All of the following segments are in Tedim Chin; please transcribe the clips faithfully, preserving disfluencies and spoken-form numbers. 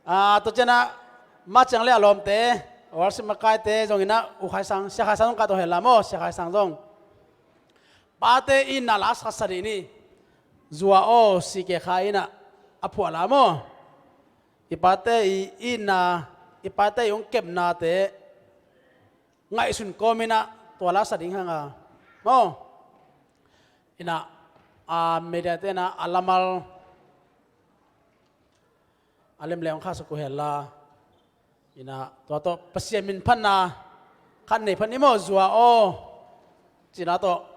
Ah, tua ciangin ah, ma ciang le a lawmte, worship makaite zong in ah, U Khai Sang, Sia Khai Sang zong ka tawh hel la maw, Sia Khai Sang zong. Pate itna la sa sa dih ni. Zua aw, si ke kha in ah, a phuah la maw. I pate i itna, i pate i hong kepnate ngaihsun kawm in ah, tua la sa ding hang a. Maw. In ah, a mediate in ah, a lamal, a lemleng kha sa ku hel la. In ah, tua tawh, Pasian min phatna khat nei phat ni maw, Zua aw, cina tawh.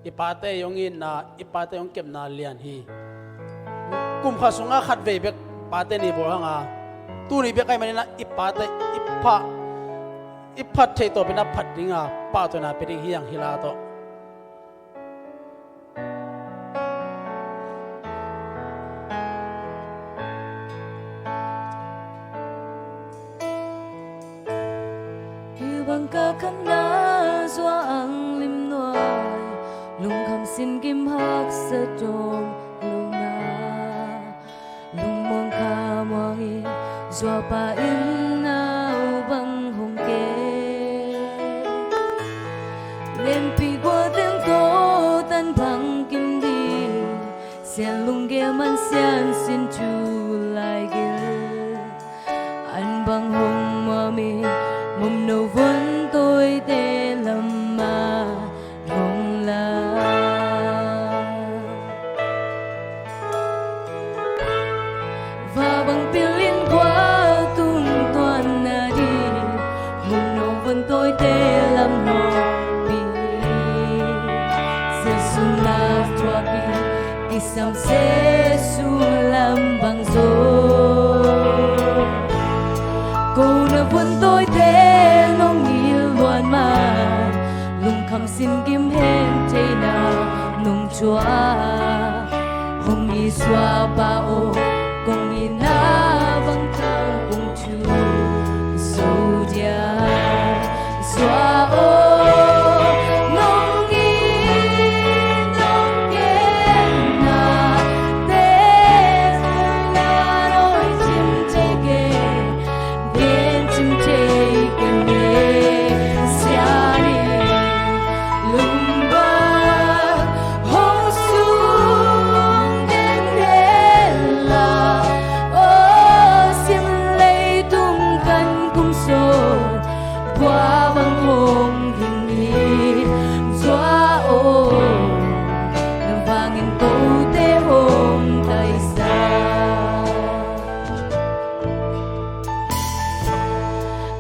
I pate i hong itna, i pate i hong kepna lian hi. Kum khat sungah khat vei bek pate ni bawl hang a. Tuni bek ahih manin ah i pate i pha, i phat theih tawpin ah phat ding a, pahtawina pia ding hi hang hi la tawh. Kilbang ka khanna Zua ang lim nuai, lungkham sin kim haksa tawm lo na. Lungmuang kha muang in Zuapa inn ah bang hong kei. Lianpi gual teng tawh tan bang kim dih, Sian lunggel man Sian sin thu lai gil. An bang hong muam in, mumno vuan tawite lam ah hong la. Va bang pil in gual tung tuan na dih, mumno vuan tawite lam hong pi. Jesu na thuak in, kisam Jesu lam bang zo. Ko na vuan tawite nong it luan man, lungkham sin kim hen theihna nong thuak. Hong it Zuapa aw, kong itna bang tang kong thu zo dia. Zua aw, nong it nong kepna te, na noi cim thei kei, gen cim thei kei ne. Sia ni lungba hong sung den hel la, aw, sim leitung kan kum sawt, kua bang hong hing in, Zua aw, na vangin kote hong taisa.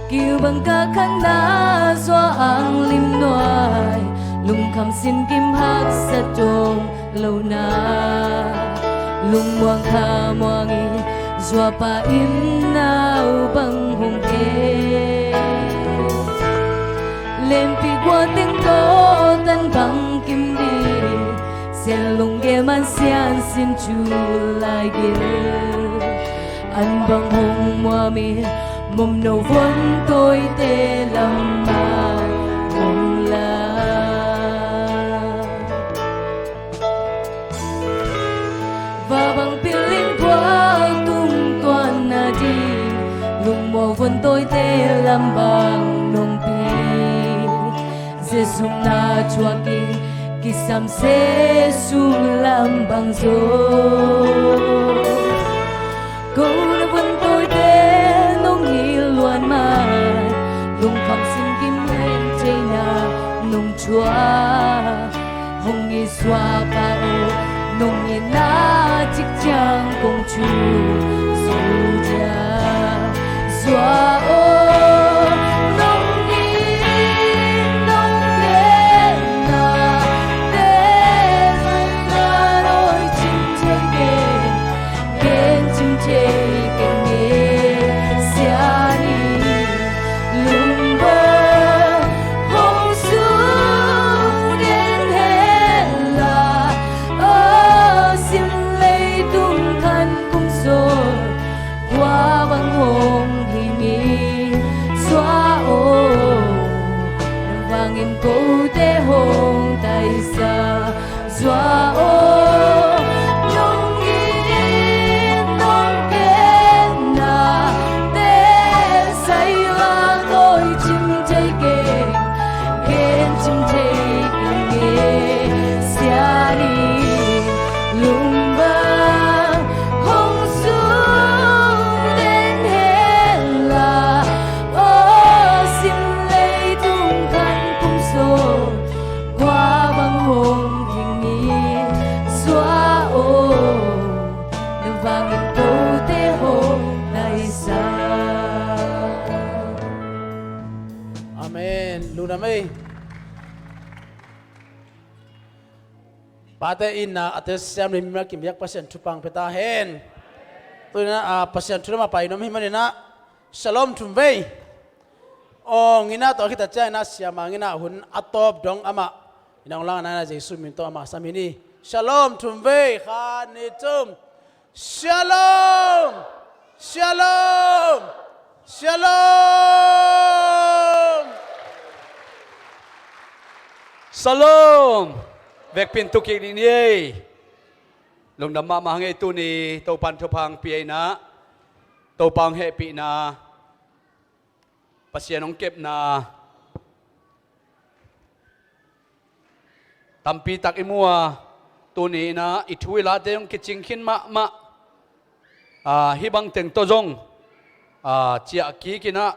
Kilbang ka khanna Zua ang lim nuai, lungkham sin kim haksa tawm lo na. Lungmuang kha muang in Zuapa inn ah bang hong kei. Lianpi gual teng tawh tan bang kim dih, Sian lunggel man Sian sin thu lai gil. An bang hong muam in, mumno vuan tawite lam ah hong la. Va bang pil in gual tung tuan na dih, lungmuang vuan tawite lam bang nong pi. Jesu na thuak in, kisam Jesu lam bang zo. Ko na vuan tawite nong it luan man, lungkham sin kim hen theihna nong thuak. Hong it Zuapa aw, nong itna cik ciang kong thu zo dia. Zua aw, nong it nong kepna te, na noi cim thei kei, gen cim thei kei ne. Sia ni lungba hong sung den hel la, aw, sim leitung kan kum sawt, kua bang hong hing in, Hong taisa zua aw, nong it nong genna te sai la tawi cim thei keng, gen cim thei keng e. Sia ni lungbang hong sung den hen la, aw sin leitung khan pum sawm. Khua bang hong ging in zua aw, na vangin kote hong naisa. Amen. Lungdam ei. Pate in a, a telsiam le mi a kimiak Pasian thupha hong pia ta hen. Tu in a, a, Pasian thu lam a pai nuam ahih manin a, Shalom thumvei. Aw, nginah tawh khit a ciangin a siamah nginah hun a tawp dong amah in a hong lang a, nai na Jesu min tawh amah sam hi ni. Shalom thumvei, khat, nih, thum. Shalom! Shalom! Shalom! Shalom! Vekpi in tu kik dih ni ei. Lungdam mahmah hang ei. Tuni Topan thupha hong pia in a, Topa hong hehpihna, Pasian hong kepna tampi tak i mu a, tuni in a i thu i late hong kicing khin mahmah. A, hih bang teng tawh zong, a, ciah kik in a,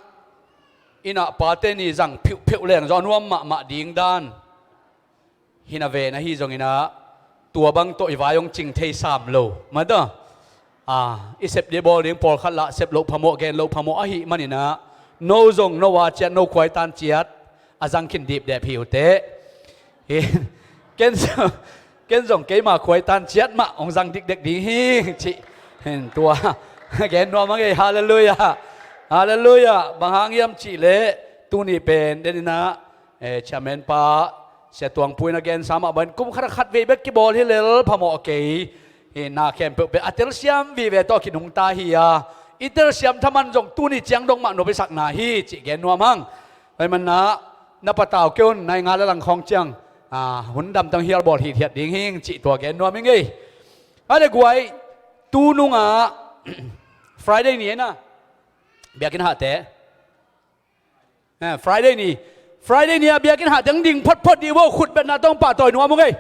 i na pate ni zang phiuhphiuh leng zong a nuam mahmah ding dan hi na ven ahi zongin a, tua bang tawh i vai hong cing thei sam lo. Mah tawh, a, i sep dih bawl ding pawlkhat lah sep loh phamawh, gen loh phamawh ahih manin a, no zong no a ciat, no khuaitan ciat a zang khin dipdep hi uh teh. Hi, ken zong, ken zong keima khuaitan ciat mah hong zang dikdek ding hi cih, hin tua gen nuam hang ei. Halleluiah. Halleluiah. Bang hang hiam cih leh tuni pen den in a, eh, chairman pa Sia Tuang Pu in a gensa mah bangin kum khat a khat vei bek kibawl hi lel phamawh kei. Hi, na khempeuh pen a telsiam vive tawh kinungta hi a, i telsiam thaman zong tuni ciang dong mah nop i sakna hi cih gen nuam hang. Tua ahih manin a, na patau kei un, nai nga le lang khawng ciang, a, hun damtang hial bawl hithiat ding hing cih tua gen nuam ing ei. A le guai, tu nungah Friday ni ei na, biakinn hahte. Eh, Friday ni. Friday ni a biakinn hahte hong ding photphot dih vo, khutbetna tawh hong pahtawi nuam ung ei.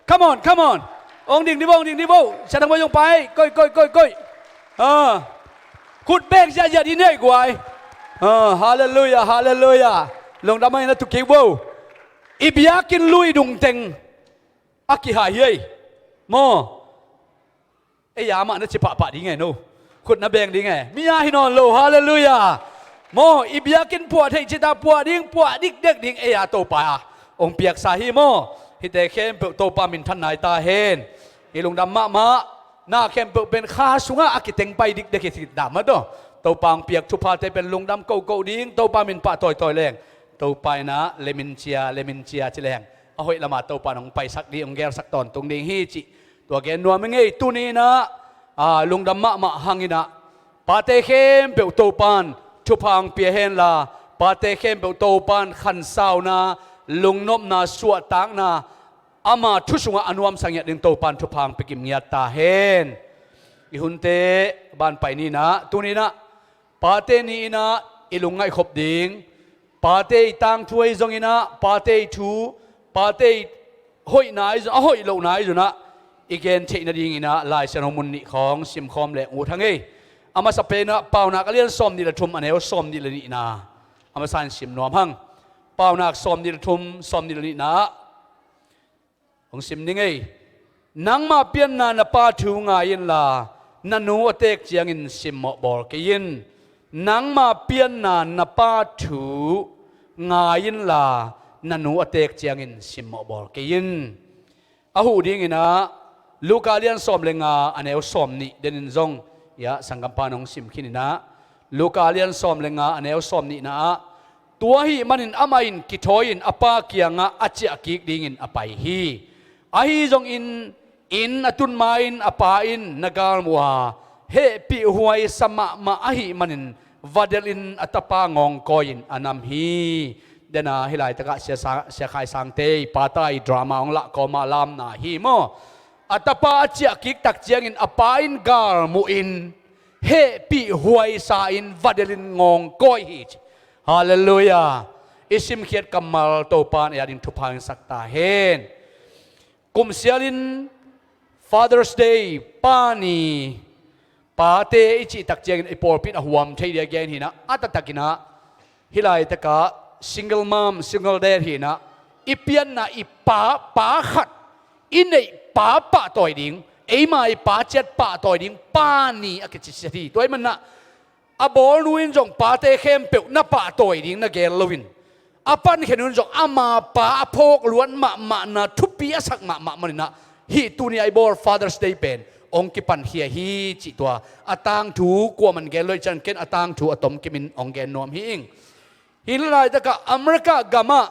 Come on, come on. Hong ding dih vo, hong ding dih vo. Sia Thang Vo zong pai. Koih, koih, koih, koih. Ah. Khut bek ziahziah dih ni ei guai. Ah, halleluiah, halleluiah. Lungdam hang ei, na tu kik vo. I biakinn lui dungteng a kihai hi ei. Maw. Ei a mah na ci pahpah ding e no. Khut na beng ding e. Mi a hi nawn lo, halleluiah. Maw, i biakinn puah theih cih ta puah ding, puah dikdek ding, ei a Topa a hong piaksa hi maw. Hihte khempeuh Topa minthan nai ta hen. I lungdam mahmah. Na khempeuh pen kha sungah a kiteng pai dikdek hi cih ta mah tawh. Topa hong piak thuphate pen lungdam kohkoh ding, Topa min pahtawi tawi leng. Topa in a lemin cia, lemin cia ci leng, a hoih lamah Topa in hong paisak ding, hong gelsak tawntung ding hi cih tua gen nuam ing ei. Tuni in a, a, lungdam mahmah hang in a, pate khempeuh Topan thupha hong pia hen la, pate khempeuh Topan khansauna, lungnopna, suahtakna, ama thu sungah a nuamsa ngiat ding Topan thupha hong pia kim ngiat ta hen. I hunte ban pai ni in a, tuni in a, pate ni in a i lungngaih khop ding, pate i tangthu ahi zongin a, pate i thu, pate i hoihna ahi zong, a hoih lohna ahi zong a, i gen theih nadingin a, Lai Siangtho mun nih khawng simkhawm leng ut hang ei. A masa pen a, Paunak a lian sawmnih le thum, a neu sawmnih le nihna a masa in sim nuam hang. Paunak sawmnih le thum, sawmnih le nihna ah hong sim ning ei. Nangmah pianna na pa thu ngai inla, na nu a teek ciangin simmawh bawl kei in. Nangmah pianna na pa thu ngai inla, na nu a teek ciangin simmawh bawl kei in. A huh dingin ah, Luka lian sawm le nga, a neu sawmnih denin zong, ia, sanggampa in hong sim khin in ah, Luka lian sawm le nga, a neu sawmnihna ah, tua ahih manin amah in kithawi-in a pa kiangah a ciah kik dingin a pai hi. Ahi zongin, inn a tun ma-in a pa in na galmuh a, hehpihhuai sa mahmah ahih manin, va delhin a tapa ngawngkawi-in a nam hi. Dena hih laitakah Sia Sa-, Sia Khai Sangte i pata i drama hong lah kawma lamna hi maw? A tapa a ciah kik tak ciangin a pa in galmuhin hehpih huaisa in vadelin ngawngkawi hi ci. Halleluiah. I simkhiat kammal Topa in ei ading thupha hong sak ta hen. Kum sialin Father's Day, pa ni, pate i cih tak ciangin i pawlpi in a huam thei dia gen hinah, a taktakinah hih laitakah single mom, single dad hinah, i pianna i pa, pa khat i neih pa pahtawi ding, eima i pa ciat pahtawi ding pa ni a kicisiat hi. Tua ahih manah a bawlnu in zong pate khempeuh na pahtawi ding na gel loin, a pankhen un zong ama pa a phawk luat mahmahna, thupi a sak mahmah maninah hih tuni a i bawl Father's Day pen hong kipankhia hi cih tua a tangthu kuaman gen lo ih ciang ken a tangthu a tomkimin hong gen nuam hi ing. Hih laitakah America gamah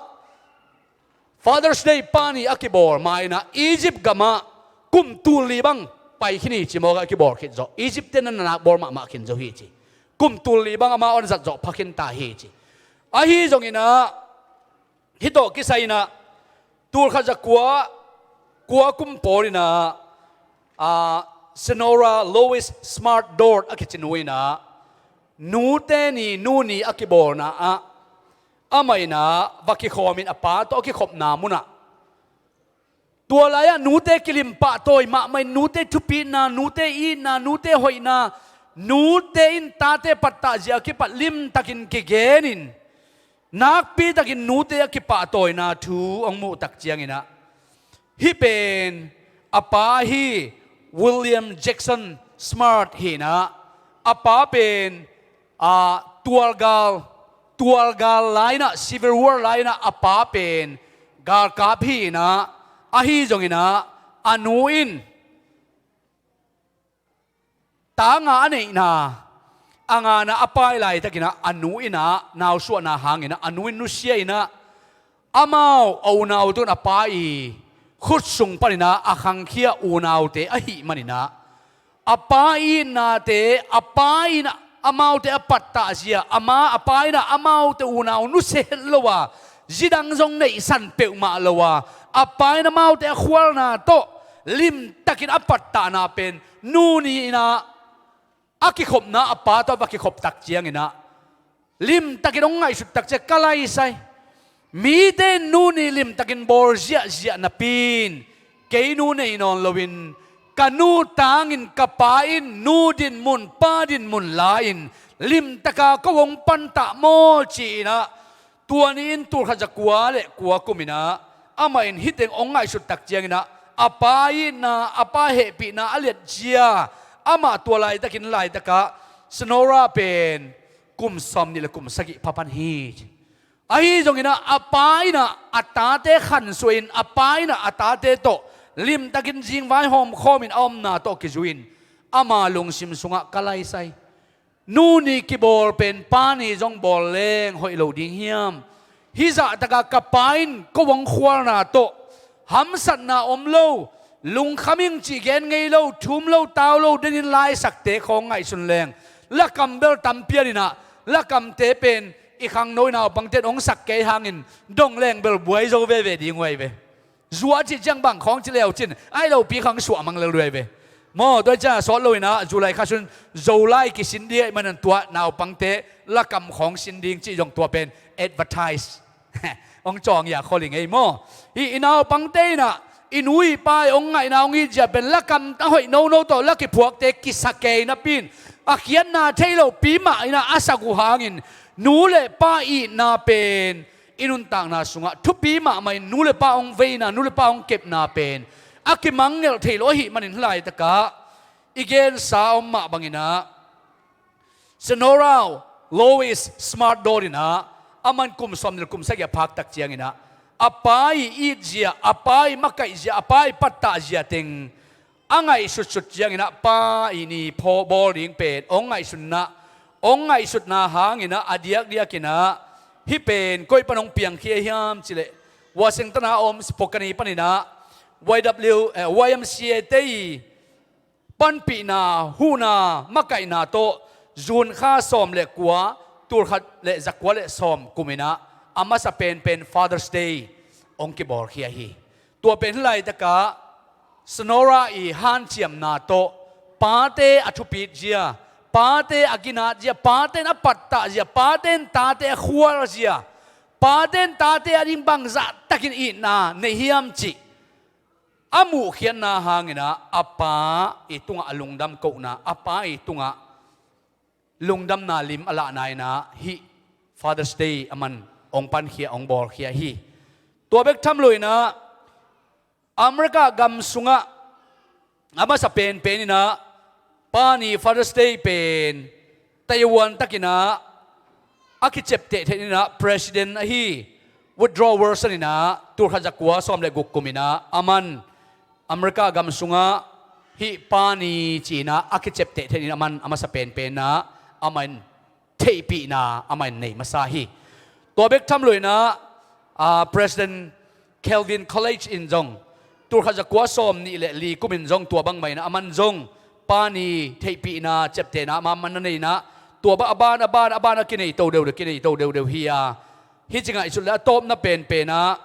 Father's Day pa ni a kibawl ma inah Egypt gamah kum tul li bang pai khin hi ci mawk a kibawl khit zawh. Egypt te na nanak bawl mahmah khin zo hi ci. Kum tul li bang amah hong zat zawh pha khin ta hi ci. Ahi zonginah hih tawh kisai inah tulkhat zakua kua kum pawl inah, a, Senora Lois Smart Dodd a kici nu inah nute ni, nu ni a kibawlna ah amah inah va kikhawmin a pa tawh a kikhopna munah, tua lai-ah nute kilim pahtawi mahmah in, nute thupitna, nute itna, nute hoihna, nute in tate pattahzia a kipat limtakin kigenin, nakpitakin nute a kipahtawina thu hong muh tak cianginah hih pen a pa hi William Jackson Smart hinah, a pa pen, a, tualgal, tualgal lai-inah, Civil War lai-inah a pa pen galkap hinah, ahi zonginah a nu in ta nga a neihna a ngana a pai laitakinah a nu inah nausuahna hanginah a nu in nusia inah amau a unau tun a pa i khut sung paninah a khangkhia unaute ahih maninah a pa i itnate, a pa in amaute a pattahzia, ama, a pa inah amaute unau nusia het lo a, zidang zong neihsan peuhmah lo a, a pa in amaute a khualna tawh limtakin a pattahna pen nu ni inah a kikhopna a pa tawh va kikhop tak cianginah limtakin hong ngaihsut tak ciang ka laisai. Mite in nu ni limtakin bawl ziahziah napi in kei nu nei nawn loin ka nu tangin ka pa in nu dinmun, pa dinmun la-in limtaka ko hong pantah maw ci-inah tua ni in tulkhat zakua le kua kuminah amah in hih teng hong ngaihsut tak cianginah a pa itna, a pa hehpihna a liatzia amah tua laitakin laitakah Senora pen kum sawmnih le kum sagih pha pan hi. Ahi zonginah a pa inah a tate khansuahin a pa inah a tate tawh limtakin zingvai hawmkhawmin a omna tawh kizuiin ama lungsim sungah ka laisai. Nu ni kibawl pen pa ni zong bawl leng hoih lo ding hiam? Hih zahtaka ka pa in ko hong khualna tawh hamsatna om lo, lungkham ing cih gen ngei lo, thum lo, tau lo, denin laisakte khawng ngaihsun leng lakam bel tampian inah lakamte pen i khangno i naupangte in hong sak kei hangin dong leng bel buai zo veve ding uh ahi ve. Zua cih ciang bang khawng ci leu cin ai lopi khang suah mang lel uh ahi ve. Maw, tua ciang sawt loinah July kha sun Zolai kisin dih ahih manin tua naupangte lakam khawng sin ding cih zong tua pen advertise hong cawng ia khol i ngei maw? Hih i naupangte inah i nu i pa i hong ngaihna hong itzia pen lakam a hoih nono tawh la kiphuakte kisa kei napi in a khiatna thei lopi mah inah a sak uh hangin nu le pa itna pen i nuntakna sungah thupi mahmah in nu le pa hong veina, nu le pa hong kepna pen a kimangngilh thei lo ahih manin hih laitakah i gensa a om mah banginah Senora Lois Smart Dodd inah aman kum sawmnih le kum sagih a phak tak cianginah a pa i itzia, a pa i makaihzia, a pa i pattahzia teng a ngaihsutsut cianginah pa i ni phaw bawl ding pen hong ngaihsunna, hong ngaihsutna hanginah a diakdiakinah hih pen koi pan hong piangkhia hiam cileh Washington a om Spokane paninah Y W, eh, Y M C A te i panpihna huhna makaihna tawh June kha sawm le kua, tulkhat le zakua le sawm kuminah a masa penpen Father's Day hong kibawlkhia hi. Tua pen hih laitakah Sonora i hanciamna tawh pate a thupit zia, pate a ginat zia, pate in a pattah zia, pate in tate a khual zia, pate in tate a ding bangzah takin itna nei hiam cih a muhkhiatna hanginah a pa i tungah a lungdam kohna, a pa i tungah lungdamna lim a lahna inah hih Father's Day a man hong pankhia, hong bawlkhia hi. Tua bek tham loinah America gam sungah a masa penpen inah pa ni Father's Day pen taihuan takinah a kicepteh theih inah President ahi Woodrow Wilson inah tulkhat zakua sawm le guk kum inah a man America gam sungah hih pa ni ci-inah a kicepteh theih inah a man a masa penpen inah amah in theihpihna amah in nei masa hi. Tua bek tham loinah ah, President Calvin Coolidge in zong tulkhat zakua sawm nih le li kum in zong tua bangmah inah a man zong pa ni theihpihna ceptehna amah man a nei inah tua bang a ban a ban a ban a kinei to deuhdeuh, kinei to deuhdeuh hi a, hih ci ngaihsut le a tawpna penpen ah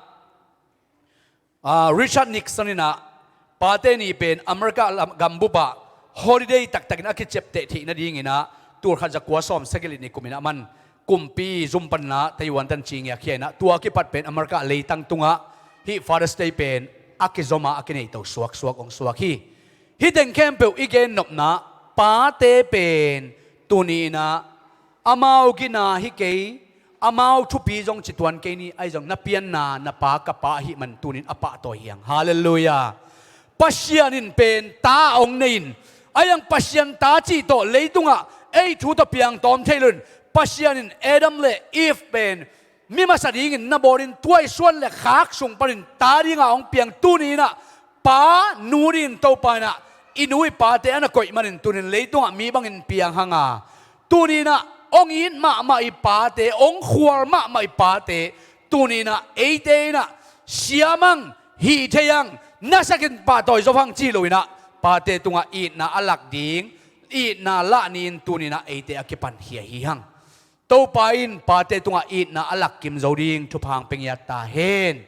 ah, Richard Nixon inah pate ni pen America lam, gambup ah holiday taktakin a kicepteh theih nadinginah tulkhat zakua sawm sagih le nih kum inah a man kumpi zum panin ah taihuan tan ci ngiakkhia inah tua kipat pen America leitang tungah hih Father's Day pen a kizom a, a kinei to suaksuak hong suak hi. Hih teng khempeuh i gennopna pate pen tuni inah amau gina hi kei, amau thupi zong ci tuan kei ni, ahi zong na pianna na pa ka pa ahih man tunin a pahtawi hi hang. Halleluiah. Pasian in pen ta hong nei in, ahi hang Pasian ta cih tawh leitungah ei thu tawh piang tawm thei loin, Pasian in Adam le Eve pen mi masa dingin na bawlin tuaisuan le khak sung panin ta dinga hong piang tuni inah pa nu dingin Topa inah i nu i pate a na koih manin tunin leitungah mi bangin piang hang a, tuni inah hong it mahmah i pate, hong khual mahmah i pate, tuni inah eite inah siam hang, hih thei hang, nasakin pahtawi zo hang ci lo inah pate tungah itna a lak ding, itna lah ni-in tuni inah eite a kipankhia hi hang. Topa in pate tungah itna a lak kim zo ding thupha hong pia ngiat ta hen.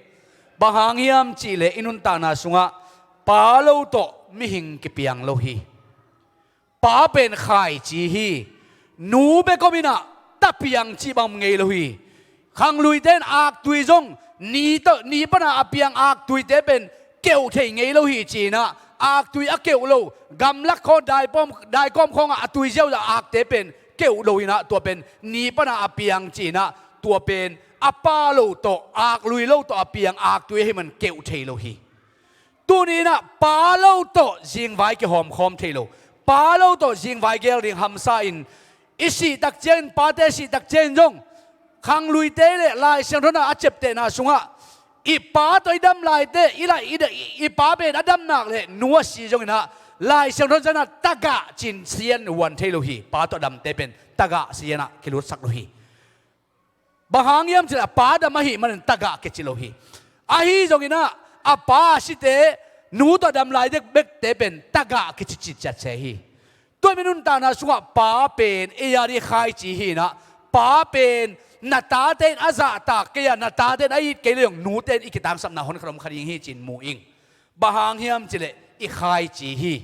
Bang hang hiam cihleh i nuntakna sungah pa lo tawh mihing kipiang lo hi. Pa pen khaici hi. Nu bek om inah ta piang cih bang om ngei lo hi. Khangluite in aktui zong ni tawh, ni pana a piang aktuite pen keuh thei ngei lo hi ci inah aktui a keuh lo, gamlak khawng daipawm, daikawm khawngah a tui ziauziau akte pen keuh lo inah tua pen ni pana a piang ci inah tua pen a pa lo tawh, aklui lo tawh a piang aktui ahih man keuh thei lo hi. Tuni inah pa lo tawh zingvai kihawmkhawm thei lo, pa lo tawh zingvai gel ding hamsa in, i sih tak ciangin, pate sih tak ciangin zong khangluite le Lai Siangtho in a ceptehna sungah i pa tawh i dam laite, i, la, i, i, i pa pen a dam nak le nu a si zong inah Lai Siangtho in zong inah tagah cin sian huan thei lo hi. Pa tawh damte pen tagah sianah kilutsak lo hi. Bang hang hiam cihleh a pa dam ahih manin tagah kici lo hi. Ahi zong inah a pa a site, nu tawh dam lai dek bekte pen tagah kici citciat se hi. Tua mi nuntakna sungah pa pen ei a ding khaici hi inah, pa pen na tate in a zahtak kei a, na tate in a it kei le zong nute in i kitangsapna hon khat om kha ding hi ci-in mu ing. Bang hang hiam cihleh i khaici hi.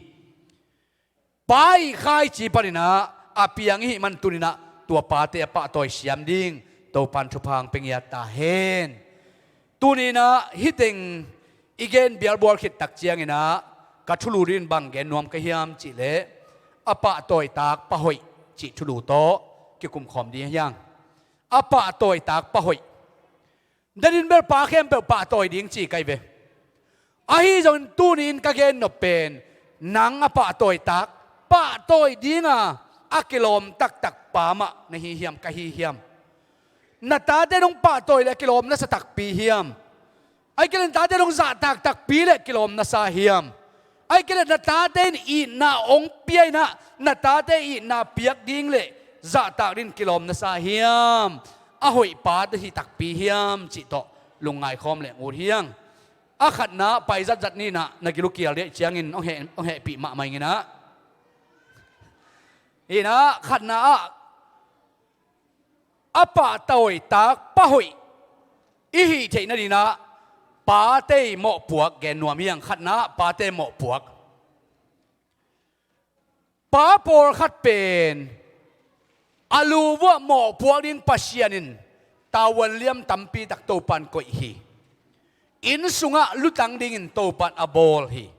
Pa i khaici panin ah a piang ihih man tuni inah tua pate a pahtawi siam ding Topan thupha hong pia ngiat ta hen. Tuni inah hih teng i gen bialbual khit tak ciangin ah ka thulu dingin bang gen nuam ka hiam cihleh a pahtawitak pa hoih cih thulu tawh kikumkhawm ding hi hang. A pahtawitak pa hoih. Danin bel pa khempeuh pahtawi ding ci ka hi ve. Ahi zongin tuni in ka gennop pen nang a pahtawitak, pahtawi dinga a kilawm taktak pa mah na hi hiam, ka hi hiam? Na tate in hong pahtawi le a kilawm na sa takpi hiam? Ahih kei leh na tate in hong zahtak takpi le kilawm na sa hiam? Ahih kei leh na tate in itna hong pia inah, na tate itna piak ding le zahtak dingin kilawm na sa hiam? A hoih pa na hi takpi hiam cih tawh lungngai khawm leng ut hi hang. A khatna pai zatzat ni inah, na gil uh kial dih ciangin hong heh, hong hehpih mahmah ing inah. Inah khatna ah a pahtawitak pa hoih I hih theih nadingin ah pate' mawhpuak gen nuam hi hang. Khatna, pate' mawhpuak. Pa pawlkhat pen a lu vuah mawhpuak ding Pasian in tavuan lian tampi tak Topa'n koih hi. Inn sungah lutang dingin Topa'n a bawl hi.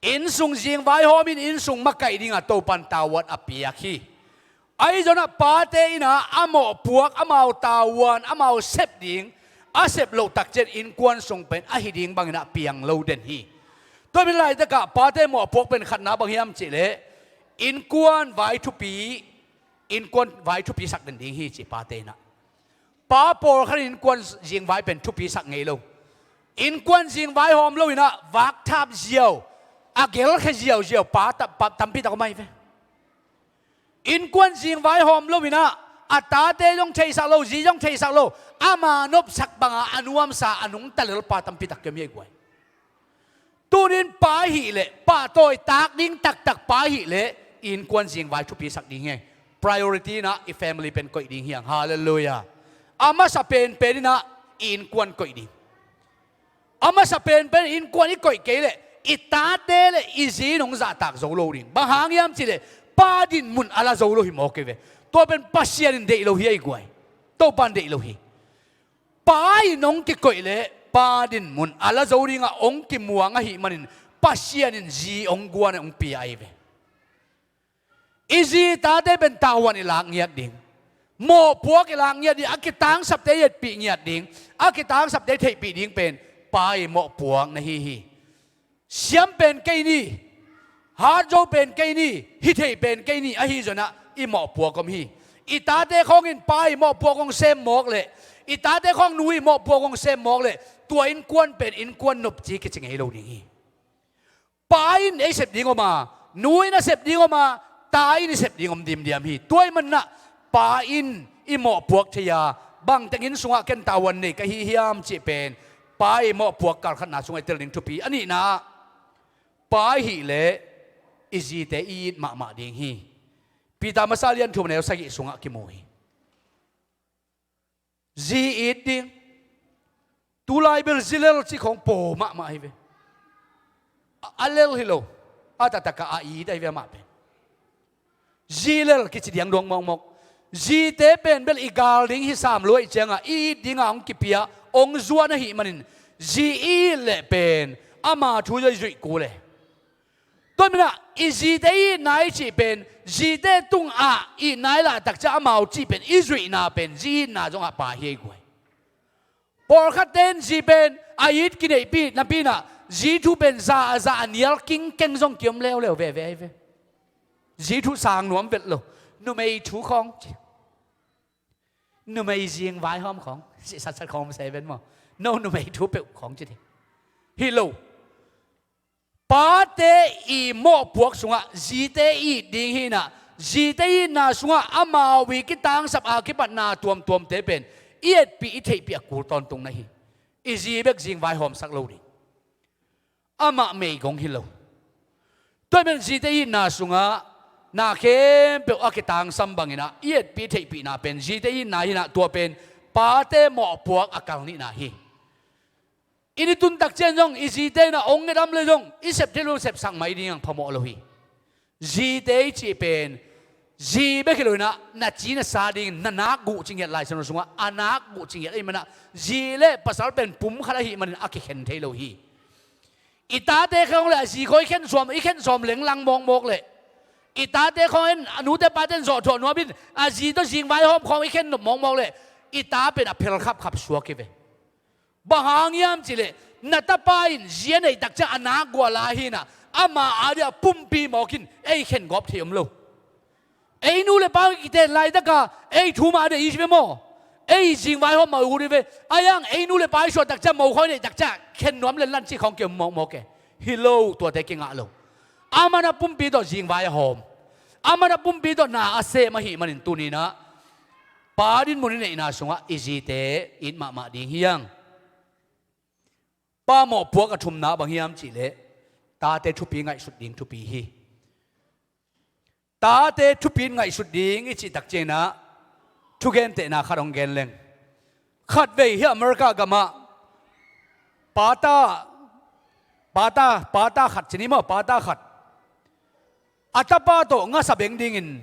Inn sung zingvaihawm in inn sung makaih dingah Topa'n tavuan a piak hi. Ahi zongin ah pate in ah a mawhpuak, amau tavuan, amau sep ding a sep loh tak ciang innkuan sung pen ahi ding bangin ah piang lo den hi. Tua ahih manin laitakah pate' mawhpuak pen khatna bang hiam cih leh innkuan vai thupi, innkuan vai thupi sak den ding hi ci pate in ah. Pa pawlkhat in innkuan zingvai pen thupi sak ngei lo. Innkuan zingvaihawm lo in ah vakthap ziau, a gelkhia ziauziau pa ta-, pa tampi tak om ahi ve. Innkuan zingvaihawm lo in ah a tate zong theisak lo, zi zong theisak lo, ama nopsak banga a nuamsa a nungta lel pa tampi tak kiom hi ei guai. Tuni-in pa ahih leh pahtawi tak ding taktak pa ahih leh innkuan zingvai thupi sak ding hi. Priority in ah i family pen koih ding hi hang. Halleluiah. A masa penpen in ah i innkuan koih ding. A masa penpen innkuan i koih kei leh i tate le i zi in hong zahtak zo lo ding. Bang hang hiam cih leh pa dinmun a la zo lo hi mawk hi ve. Tua pen Pasian in deih lo hi ei guai. Topa'n deih lo hi. Pa in hong kikoih leh pa dinmun a la zo dingah hong kimuang ahih manin Pasian in zi hong guan a hong pia ahi ve. I zi i tate pen tavuan i lak ngiat ding, mawhpuak i lak ngiat ding, a kitangsapte i etpih ngiat ding, a kitangsapte i theihpih ding pen pa' mawhpuak na hi hi. Siam pen kei ni, hat zo pen kei ni, hih theih pen kei ni, ahi zongin ah i mawhpuak om hi. I tate khawngin pa' mawhpuak hong sem mawk leh, i tate khawng nu' mawhpuak hong sem mawk leh, tua innkuan pen innkuan nopci kici ngei lo ding hi. Pa in ei sep ding om a, nu in a sep ding om a, ta in i sep ding om dimdiam hi. Tua ahih manin ah pa in i mawhpuak thei a, bangteng inn sungah ken tavuan nei ka hi hiam cih pen pa' mawhpuak kal khatna sungah i tel ding thupi. A nihna ah pa ahih leh i zite i it mahmah ding hi. Peter masa lian thum neu sagih sungah kimu hi. Zi it ding. Tulai bel zi lel cih khawng pau mahmah hi ve. A, a lel hi lo. A taktak a it ahi ve amah pen. Zi lel kici diang dong mawkmawk. Zite pen bel i gal ding hi sam lua ahih ciangah i it dingah hong kipia, hong zuan ahih manin zi i it leh pen ama thu zong i zuih kul e. Tua ahih manin ah i zite i itna i cih pen zite tungah itna i lahtak ciang amau cih pen i zuihna pen zi itna zongah pa hi ei guai. Pawlkhatte in zi pen a it kineihpih napi-in ah zi thu pen za a za a nial kingkeng zong kiom leuleu veve ahi ve. Zi thu sang nuam vet lo. Numei thu khawng ci. Numei zingvaihawm khawng ci, satsat khawng om se ven maw. No numei thu peuh khawng ci ding hi lo. Pate i mawhpuak sungah zite i it ding hi-in ah, zite i itna sungah amau i kitangsap a kipatna tuamtuamte pen i etpih i theihpih a kul tawntung na hi. I zi bek zingvaihawmsak lo ding. Amah meigong hi lo. Tua ahih manin zite i itna sungah na khempeuh a kitangsam bangin ah i etpih i theihpihna pen zite i itna hi-in ah, tua pen pate mawhpuak a kal nihna hi. I ni tun tak ciang zong i zite in ah hong nget om leh zong i sep thei lo, sepsak mai ding hang phamawh lo hi. Zite i cih pen zi bek hi lo-in ah na ci na sa dingin na nak guh ci ngiat, Lai Siangtho sungah a nak guh ci ngiat ahih manin ah zi le pasal pen pum khat ahih manin a kikhen thei lo hi. I tate khawng le a zi khawng i khen sawm, i khen sawm lenglang mawkmawk leh, i tate khawng in a nute pate in zawhthawh nuam in a zi tawh zingvaihawm khawng i khen nop mawkmawk leh, i ta pen a phel khapkhap suak hi ve. Bang hang hiam cih leh na tapa in zi a neih tak ciang a nak guh a la hi-in ah, ama a dingin a pumpi mawk in ei khen gawp thei om lo. Ei nu le pa kiten laitak a ei thu mah a deih hi ve maw. Ei zingvaihawm mah ut hi ve. Ahi hang ei nu le pa i suah tak ciang, mo khawng i neih tak ciang khen nuam lenlan cih khawng kiom mawkmawk e. Hi lo, tuate kingah lo. Aman a pumpi tawh zingvai a hawm, aman a pumpi tawh na a sem ahih manin tuni-in ah pa dinmun i neihna sungah i zite it mahmah ding hi hang. Pa mawhpuak a thumna bang hiam cih leh tate thupi ngaihsut ding thupi hi. Tate thupi in ngaihsut ding i cih tak ciangin ah thugentehna khat hong gen leng. Khatvei hi America gamah pata, pata, pata khat ci ni maw, pata khat a tapa tawh ngasa beng dingin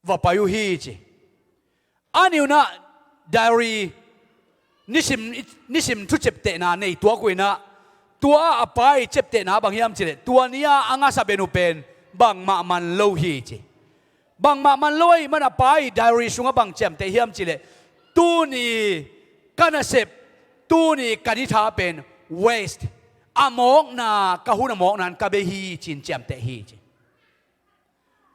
va pai uh hi ci. A nih unah diary, nisim, nisim thu ciaptehna nei tuak uh inah, tua a pa i ciaptehna bang hiam cileh, tua ni-a a ngasa ben uh pen bangmah man lo hi ci. Bangmah man lo ahih man a pa i diary sungah bang ciamteh hiam cileh, tuni ka nasep, tuni ka nitha pen waste, a mawkna, ka hun a mawkna in ka bei hi ci-in ciamteh hi ci.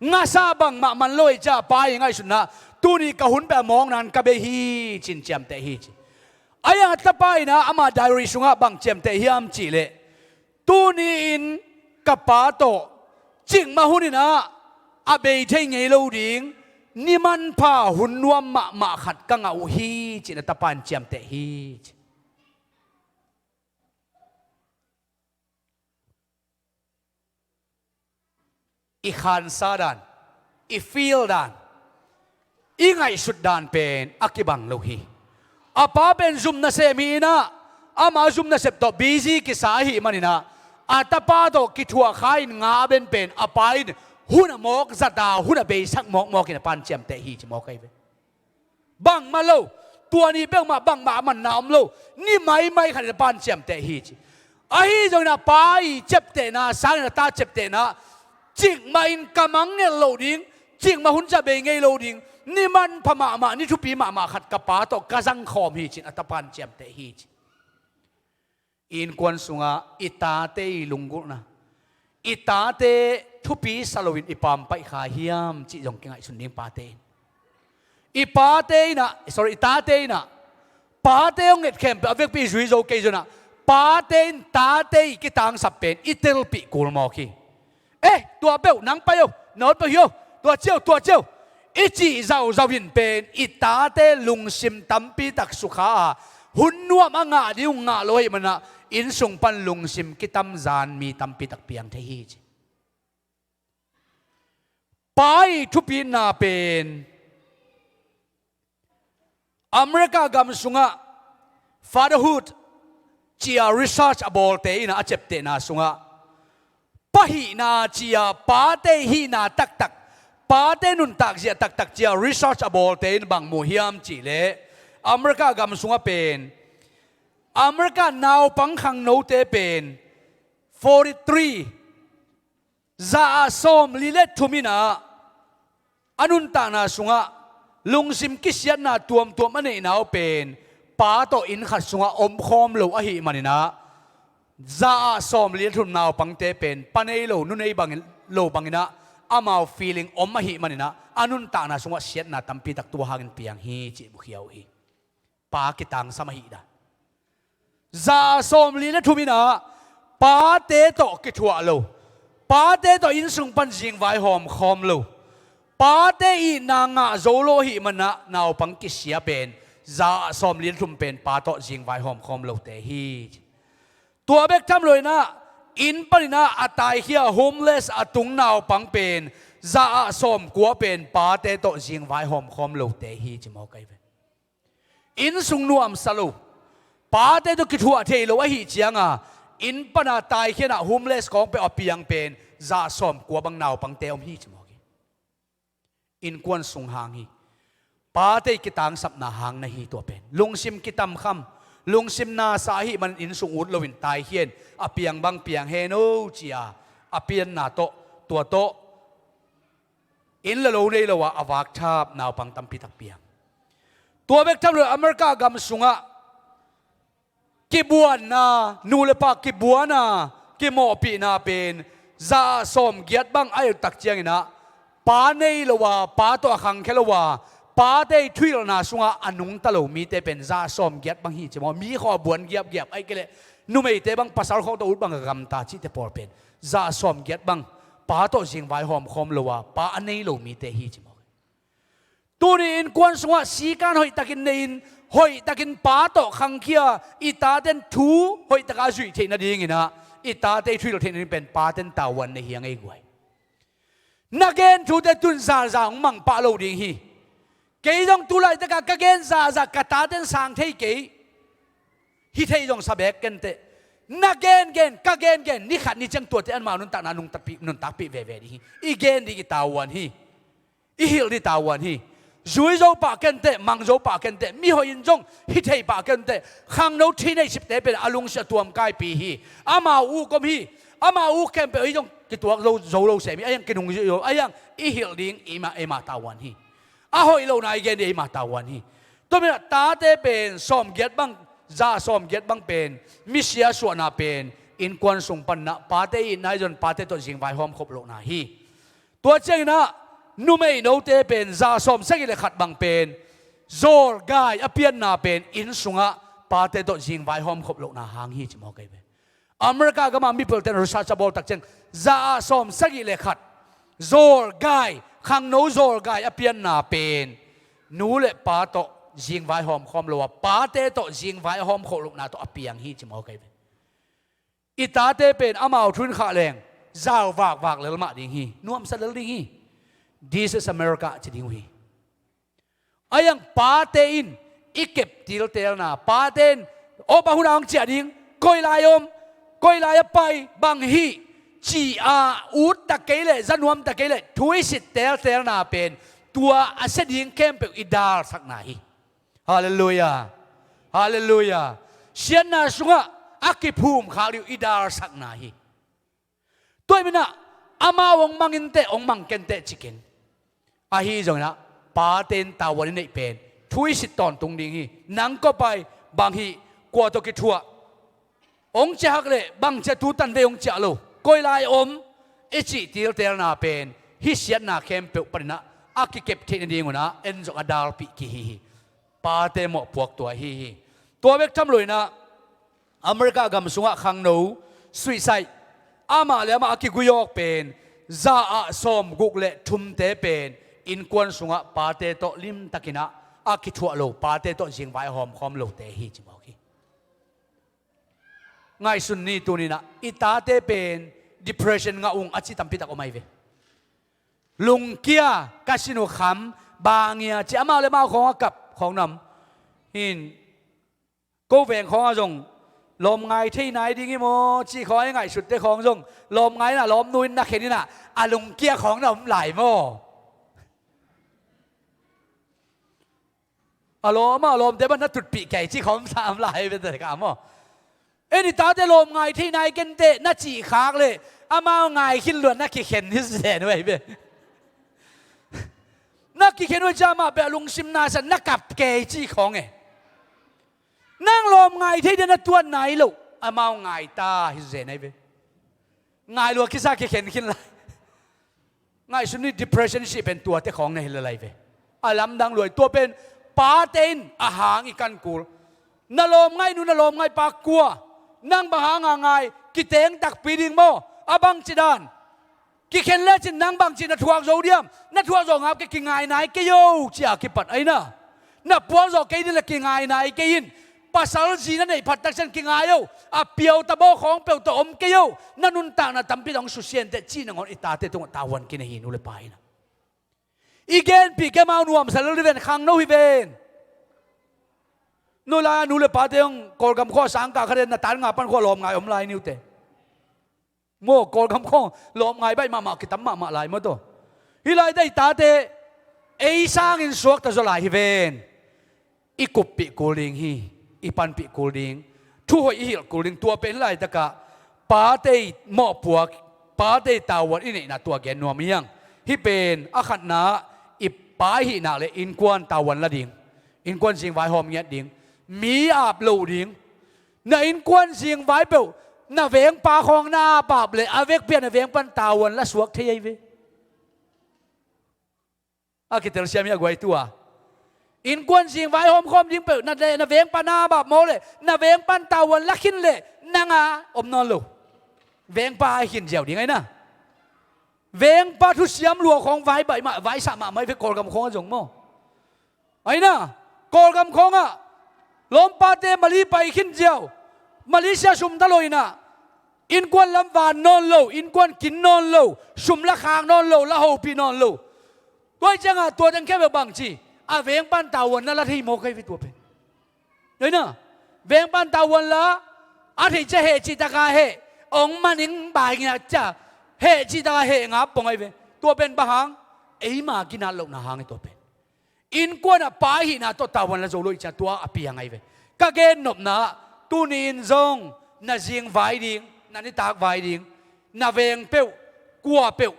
Ngasa bangmah man lo ahih ciah pa i ngaihsutna, tuni ka hun pen a mawkna in ka bei hi ci-in ciamteh hi ci. A iang a tapa inah ama diary sungah bang ciamteh hiam cihleh, tuni-in ka pa tawh cikmah hun inah a bei thei ngei lo ding ni manpha hun nuam mahmah khat ka ngah uh hi ci-in a tapa in ciamteh hi ci. I khansa dan, i feel dan, i ngaihsut dan pen a kibang lo hi. A pa pen zum nasem hi inah, ama zum nasep tawh busy kisa ahih man inah, a tapa tawh kithuah kha in nga a ben pen a pa in hun a mawk zata, hun a beisak mawkmawk in a pan ciamteh hi ci mawk ahi ve. Bangmah lo, tua ni peuhmah bangmah a manna om lo, ni maimai khat in a pan ciamteh hi ci. Ahi zongin a pa i ciaptehna sangin a ta ciaptehna, cikmah in ka mangngilh loh ding, cikmah hun ciah bei ngei lo ding, ni manpha mahmah, ni thupi mahmah khat ka pa tawh ka zangkhawm hi ci-in a ta pan ciamteh hi ci. I innkuan sungah i tate i lunggulhna, i tate thupi sa loin i pampaih kha hiam cih zong kingaihsun ding pate in. I pate inah, sorry, i tate inah, pate hong nget khempeuh a vekpi i zui zo kei zonah, pate in tate i kitangsap pen i telpih kul mawk hi. Eh, tua peuh nang pai o, na ut peuh hi o, tua ci o, tua ci o, i cih zauzau in pen i tate lungsim tampi tak sukha a, hun nuam a ngah ding uh ngah lo ahih manah, inn sung pan lungsim kitamzan mi tampi tak piang thei hi ci. Pa i thupitna pen America gam sungah fatherhood ci-a research a bawlte inah a ciaptehna sungah, pa hihna ci-a pate hihna taktak, pate nuntak zia taktak ci-a research a bawlte in bang mu hiam cihleh, America gam sungah pen America naupang khangnote pen forty three, za ah sawmli le thum inah a nuntakna sungah lungsim kisiatna tuamtuam a neihna uh pen pa tawh inn khat sungah omkhawm lo ahih man inah, za ah sawmli le thum naupangte pen pa nei lo, nu nei bangin, lo bang inah amau feeling om ahih man inah, a nuntakna sungah siatna tampi tak tua hangin piang hi cih mukhia uh hi. Pa kitangsam ahih dan. Za ah sawmli le thum inah pate tawh kithuah lo, pate tawh inn sung pan zingvai hawmkhawm lo, pate itna ngah zo lo ahih manah naupang kisia pen za ah sawmli le thum pen pa tawh zingvai hawmkhawm lote hi. Tua bek tham lo inah, inn pan inah a taikhia homeless a tung naupang pen za ah sawmkua pen pate tawh zingvai hawmkhawm lote hi ci mawk ahi ve. Inn sung nuamsa lo, pate tawh kithuah thei lo ahih cianga, inn pana taikhianah homeless kawng peuh a piang pen za ah sawmkua bang naupangte om hi ci mawk hi. Innkuan sung hang hi. Pate i kitangsapna hang na hi tua pen. Lungsim kitamkham, lungsim nasa ahih man inn sung ut loin taikhian a piang bang piang hen o ci-a, a pianna tawh, tua tawh inn le lo nei lo ah a vakthap naupang tampi tak piang. Tua bek tham lo America gam sungah kibuanna, nu le pa kibuana, kimawhpihna pen za ah sawmgiat bang a i takciang inah, pa nei lo a, pa tawh a khangkhia lo a, pate i thuhilhna sungah a nungta lo mite pen za ah sawmgiat bang hi ci maw. Mi khawng a buan giapgiap, ahih kei leh numeite bang pasal khawng tawh ut bang a gamta cihte pawl pen za ah sawmgiat bang pa tawh zingvai hawmkhawm lo a, pa a nei lo mite hi ci maw. Tuni innkuan sungah sikan hoihtakin nei-in, hoihtakin pa tawh khangkhia, i taten thu hoihtaka a zuih theih nadinginah, i tate i thuhilh theih nading pen paten tavuan nei hi a ngei guai. Na gen thute tun zanzan hong mangpah lo ding hi. Kei zong tu laitakah ka gen zahzah ka taten sang thei kei. Hi thei zong sa beek kenteh. Na gengen, ka gengen, ni khat ni ciang tuate anmau nuntakna nuntakpih, nuntakpih veve ding hi. I gen ding i tavuan hi. I hilh ding i tavuan hi. Zui zo pah kenteh, mang zo pah kenteh, mihoih in zong hi thei pah kenteh. Khangno thinei sipte pen a lungsim a tuam kaipi hi. Amau uk om hi. Amau uk khempeuh hi zong kituak zo, zo lo sem hi. A hiang kinung zo, a hiang i hilh ding i mah, i mah tavuan hi. A hoih lohna i gen ding i mah tavuan hi. Tua manin ah tate pen sawmgiat bang, za sawmgiat bang pen misia suahna pen innkuan sung panin ah pate i itna i zon pate tawh zingvai hawmkhop lohna hi. Tua ciangin ah numei note pen za sawmsagih le khat bang pen zawlgai a pianna pen inn sungah pate tawh zingvai hawmkhop lohna hang hi ci mawk ahi ve. America gamah mipilte'n research a bawl tak ciang za ah sawmsagih le khat zawlgai, khangno zawlgai a pianna pen nu le pa tawh zingvai hawmkhawm lo a, pate tawh zingvai a hawmkhawm lohna tawh a piang hi ci mawk ahi ve. I tate pen amau thu in khah leng zau vakvak lel mah ding hi, nuamsa lel ding hi. This is America ci ding uh hi. A hiang pate in i kep tiltelna, pate in, "Aw, bang hun a hong ciah ding, koi lai om, koi lai a pai, bang hih," ci-a ut ta kei leh, za nuam ta kei leh, thu i sit teltelna pen tua a sia ding khempeuh i dalsakna hi. Halleluiah. Halleluiah. Siatna sungah a kiphum khak ding uh i dalsakna hi. Tua hi manin ah amau hong mang inteh, hong mang kenteh ci keng. Ahi zongin ah pate in tavuan i neih pen thu i sit tawntung ding hi. Nang kua pai, bang hih, kua tawh kithuah, hong ciah hak leh bangci a tu tan vei hong ciah lo, koi lai om, i cih tiltelna pen hih siatna khempeuh panin ah a kikep theih nadingun ah en zong a dalpih kihi hi. Pate mawhpuak tua ahi hi. Tua bek tham loin ah America gam sungah khangno suicide, amah le amah a kigui awk pen za ah sawmguk le thumte pen innkuan sungah pate tawh limtakin ah a kithuah lo, pate tawh zingvai a hawmkhawm lote hi ci mawk hi. Ngaihsun ni, tuni-in ah i tate pen depression ngah ung a ci tampi tak om ahi ve. Lungkia, ka sin uh kham, bang ia ci, amau le amau khawng a kap khawng na om. Hin, ko veng khawng ah zong lawm ngai thei nai ding hi maw ci khawng a i ngaihsutte khawng zong lawm ngai in ah lawmnu in na khen in ah a lungkia khawng na om lai maw? A lawm ah, a lawmte bang na tutpih kei ci khawng sa om lai ve te ka maw? En, i tate lawm ngai thei nai kenteh na cih khak leh amau ngai khin luat na kikhen hi zen uh ahi ve. Na kikhen uh ciang amah beh a lungsim na sa, na kap kei ci khawng e. Nang lawm ngai thei dia na tuat nai lo, amau ngai ta hi zen ahi ve. Ngai lua kisa kikhen khin lai. Ngaihsun ni, depression sih pen tuate khawng na hi lalai ve. A lamdang luai, tua pen pate in a hang i kan kul. Na lawm ngainu, na lawm ngai pa kua, nang bang hanga ngai, kiteng takpi ding maw? A bangci dan? Kikhen lecin nang bangci na thuak zo diam? Na thuak zo ngap kei, kingai nai kei o ci a kipat ahi na. Na puak zawh kei ding le kingai nai kei in. Pasal zi na neih phat tak ciang kingai o. A piau tabaw khawng peuh tawh om kei o. Na nuntakna tampi dong susia inteh ci nangawn i tate tungah tavuan kinei hi, nu le pa in ah. I genpih kei, amau nuamsa lel hi ven, khangno hi ven. Nu lai-a nu le pate hong Kawlgam khua sangkah khat in na tan nga pan khua lawm ngai om lai ni uh teh. Maw, Kawlgam khawng lawm ngai baih mahmah, kitam mahmah lai maw taw. Hih lai-ah i tate ei sangin suakta zaw lai hi ven. I kuppih kul ding hi. I panpih kul ding. Thu hoih i hilh kul ding. Tua pen hih laitakah pate i mawhpuak, pate i tavuan i neihna tua gen nuam hi hang. Hih pen a khatna, i pa i hih nak leh innkuan tavuan la ding. Innkuan zingvai hawm ngiat ding. Mi ap loh ding. Na innkuan zingvai peuh, na vengpa khawng na ap ap leh a vekpi-a na vengpan tavuan la suak thei ahi ve. A kitelsiam hi a guai tua. Innkuan zingvai hawmkhawm ding peuh, na, na vengpa na ap ap maw leh, na vengpan tavuan la khin leh, nang a om nawn lo. Vengpa a khin ziau ding ahi na. Vengpa thusiam lua khawng vai baih mah, vaisah mahmah hi ve Kawlgam khawng ah zong maw. Ahi na, Kawlgam khawngah lawmpate mali pai khin ziau, Malaysia sum tha lo in ah, innkuan lam van nawn lo, innkuan kin nawn lo, sum la khak nawn lo, la hopih nawn lo. Tua hi ciangah tua teng khempeuh bang ci, A vengpan tavuan na la thei maw kai ve tua pen. Oi na, vengpan tavuan la, a thei cia heh cih taka heh, ong maning bai ngiat cia, heh cih taka heh ngap pong ai ve. Tua pen bang hang, eima kinat lohna hang i tua pen. Innkuan ah pa ihihna tawh tavuan la zo lo i cia tua a piang ai ve. Ka gennopna ah, tuni in zong, na zing vai ding, na nitak vai ding, na veng peuh, kua peuh,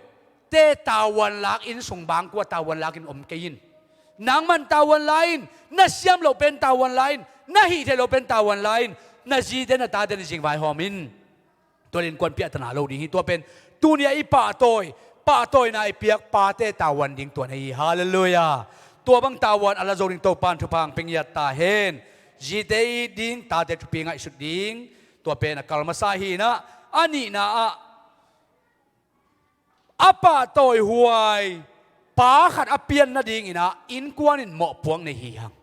te tavuan lak inn sung bang kua tavuan lak in om kei in. Nangman tavuan la in, na siam loh pen tavuan la in, na hih theih loh pen tavuan la in, na zite na tate na zing vai hawm in. Tua le innkuanpi a tana lo ding hi tua pen. Tuni a i pahtawi, pahtawina i piak pate tavuan ding tua na hi. Halleluiah. Tua bang tavuan a la zo ding Topan thupha hong pia ngiat ta hen. Zite it ding, tate thupi ngaihsut ding. Tua pen a kal masa hi in ah, a nihna ah, a pahtawi huai pa khat a pian nadingin ah innkuan in mawhpuak nei hi hang.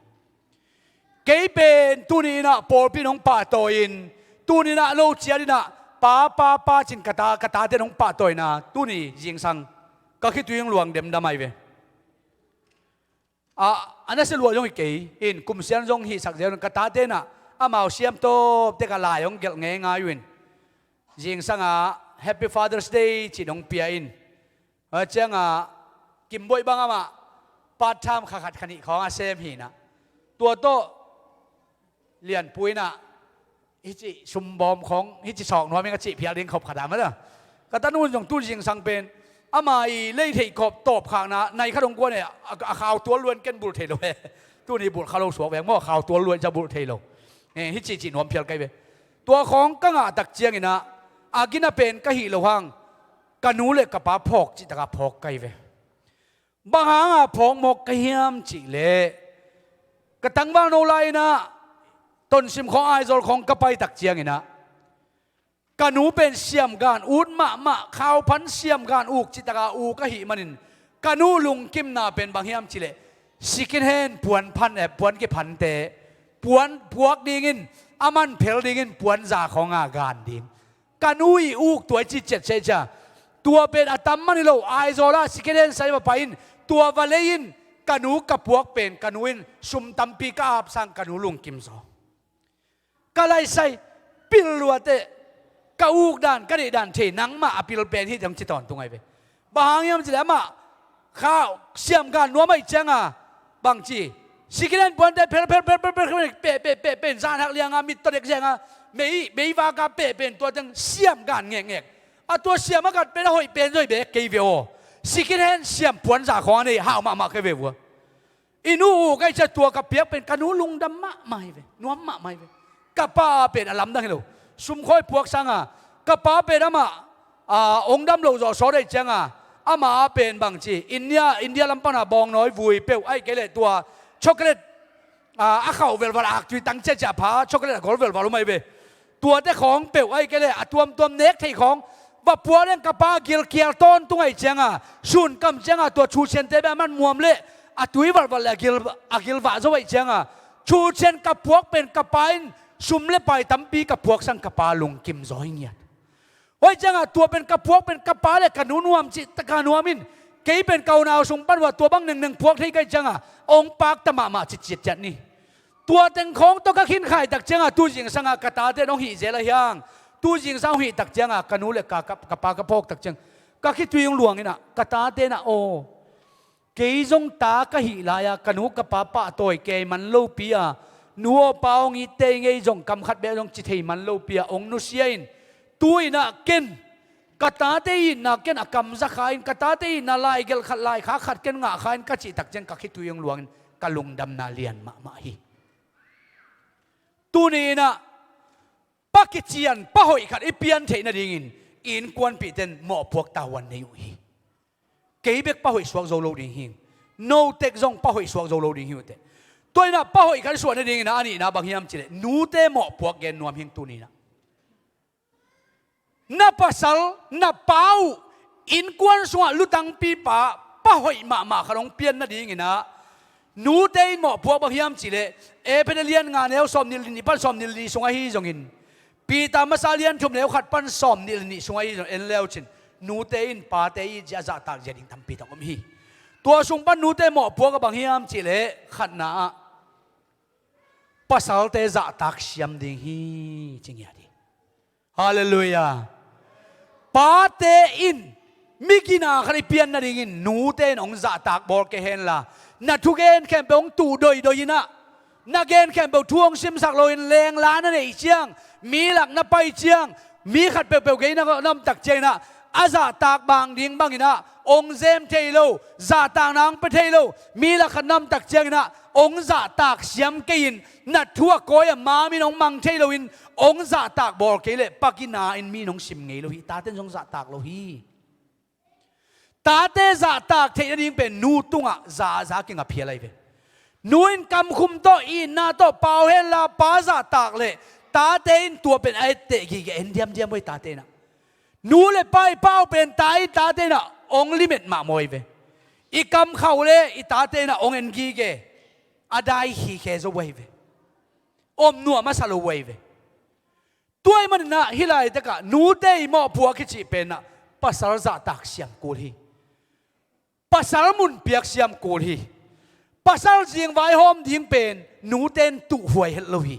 Kei pen tuni in ah pawlpi in hong pahtawi in, tuni in ah lo ciat in ah pa, pa, pa ci-in ka ta, ka tate in hong pahtawina tuni zingsang ka khitui hong luang demdam ai ve. A, a nasia lua zong hi kei in, kum siang zong hihsak zel in, ka tate in ah amau siam tawp tek a lai hong gelh ngeingai uh in, zingsang ah Happy Father's Day ci-in hong pia in. A ciang ah Kimboih bang amah part time kha khat kha nih khawng a sem hi in ah, tua tawh Lianpu in ah, hih ci sumbawm khawng, hih ci sawk nuam ing a cih phial ding khop khat a mah ta. Ka tanu in zong tu zingsang pen ama i lei theih khop tawp khakna nai khat hong guan e, a, a khau tual luan ken bulh thei lo e. Tuni bulh kha lo suak veng maw, a khau tual luan cia bulh thei lo. Eh, hih ci cih nuam phial kai ve. Tua khawng ka ngah tak ciangin ah, a gina pen ka hih lo hang, ka nu le ka pa phawk cih taka phawk kai ve. Bang hanga phawk mawk ka hiam cih leh, ka tangval no lai in ah, Tonsim khawng Aizawl khawng ka pai tak ciangin ah, ka nu pen siamgan ut mahmah, khauphan siamgan uk cih taka uk ahih manin, ka nu lungkimna pen bang hiam cih leh, second hand puan phan, eh, puan kiphante, puan puak dingin, a man phel dingin, puanza khawng a gan ding. Ka nu i uk tua i ci ciat sia i cia. Tua pen a tam man hi lo, Aizawl ah second hand sai va pai in, tua va lei in, ka nu ka puak pen, ka nu in sum tampi ka ap sang ka nu lungkim zaw. Ka laisai, pil lua teh, ka uk dan, ka deih dan thei, nangmah a pil pen hi teh hong ci tawntung ai ve. Bang hang hiam cih leh amah kha siamgan nuam ahih cianga, bang ci, second hand puante phel, phel, phel, phel, phel, phel, peh, peh, peh, peh, zan hak lianga mit tawh dek zianga, mei, mei vaka peh pen tua teng siamgan ngekngek. A tua siam a gat pen a hoih pen zaw hi bek kei ve aw. Second hand siam puanza khawng a nei hau mahmah kei ve vua. I nu uk ahih ciang tua ka piak pen ka nu lungdam mahmah hi ve, nuam mahmah hi ve. Ka pa pen a lamdang hi lo. Sumkhawi puak sanga, ka pa pen amah, a, ong dam lo zawh sawt ahih cianga, amah a pen bang ci, India, India lam pana bawngnawi vui peuh, ahih kei leh tua chocolate, a, a khauh velval, a aktui tang ciahciah pha, chocolate a gol velval om ahi ve. Tuate khawng peuh ahih kei leh a tuamtuam nek theih khawng va puak leng ka pa gilkial tawntung ahih cianga, sun kam cianga tua thusiante beh a man muam leh a tui valval leh a gil, a gil vah zo ahih cianga, thusian ka puak pen ka pa in sum le pai tampi ka puak sang ka pa lungkim zaw hi ngiat. Hoih cianga tua pen ka puak pen ka pa le ka nu nuam cih taka nuam in, kei pen ka unau sung pan uh a tua bang nengneng puak thei ka hih cianga ong pakta mahmah cih ciatciat ni. Tua teng khawng tawh ka khinkhai tak cianga tu zingsanga ka tate in hong hih zel ahi hang. Tu zingsang hong hih tak cianga ka nu le ka, ka, ka pa ka phawk tak ciang ka khitui hong luang in ah, ka tate in ah, aw, kei zong ta ka hih lai-a ka nu ka pa pahtawi kei man lopi-a, nu aw pa hong it tei ngei zong kam khat bek zong ci thei man lopi-a hong nusia in, tu-in ah ken ka tate itna ken a kamza kha in, ka tate itna laigelh khat laikhak khat ken ngah kha in ka cih tak ciang ka khitui hong luang in ka lungdamna lian mahmah hi. Tuni in ah pa kician, pa hoih khat i pian theih nadingin i innkuanpihte in mawhpuak tavuan nei uh hi. Kei bek pa hoih suak zo lo ding hi. Notek zong pa hoih suak zo lo ding hi uh teh. Tua in ah pa hoih khat i suah nadingin ah a nihna bang hiam cih leh nute mawhpuak gen nuam hi ing tuni in ah. Na pasal, na pa uh, innkuan sungah lutangpipa, pa hoih mahmah khat hong pian nadingin ah nute in mawhpuak bang hiam cih leh, Efesa lian nga neu sawmnih le nih pan sawmnih le nih sung ahi zongin, Peter masa lian thum neu khat pan sawmnih le nih sung ahi zongin en leu cin, nute in pate it zia, a zahtak zia ding tampi tak om hi. Tua sung pan nute mawhpuak a bang hiam cihleh khatna ah pasalte zahtak siam ding hi, ci ngiat hi. Halleluiah. Pate in migina khat i pian nadingin nute in hong zahtak bawl kei henla, na thugen khempeuh hong tuh doidoi inah, na gen khempeuh thu hong simsak loin lengla na neih ciang, mi lak na pai ciang, mi khat peuhpeuh gei na omtak cianginah a zahtak bang ding banginah hong zem thei lo, zahtakna hong pia thei lo, mi lak khat na omtak cianginah hong zahtak siam kei-in na thu a kawi a mamin hong mang thei loin hong zahtak bawl kei leh pagina in mi in hong sim ngei lo hi. Tate in zong zahtak lo hi. Tate zahtak theih nading pen nu tungah zaza kingap hial ahi ve. Nu in kamkhum tawh, itna tawh pau henla pa zahtak leh tate in tua pen a etteh gige, en diamdiam uh ahi tate inah. Nu le pa i pau pen ta i tate inah hong limet mahmah uh ahi ve. I kamkhauh le i tate inah hong en gige, a dai khikhe zo uh ahi ve. Om nuam a sa lo uh ahi ve. Tua ahih maninah hih laitakah nute i mawhpuak i cih penah pasal zahtak siam kul hi. Pasal mun piak siam kul hi. Pasal zingvai hawm ding pen nute in tuhhuai het lo hi.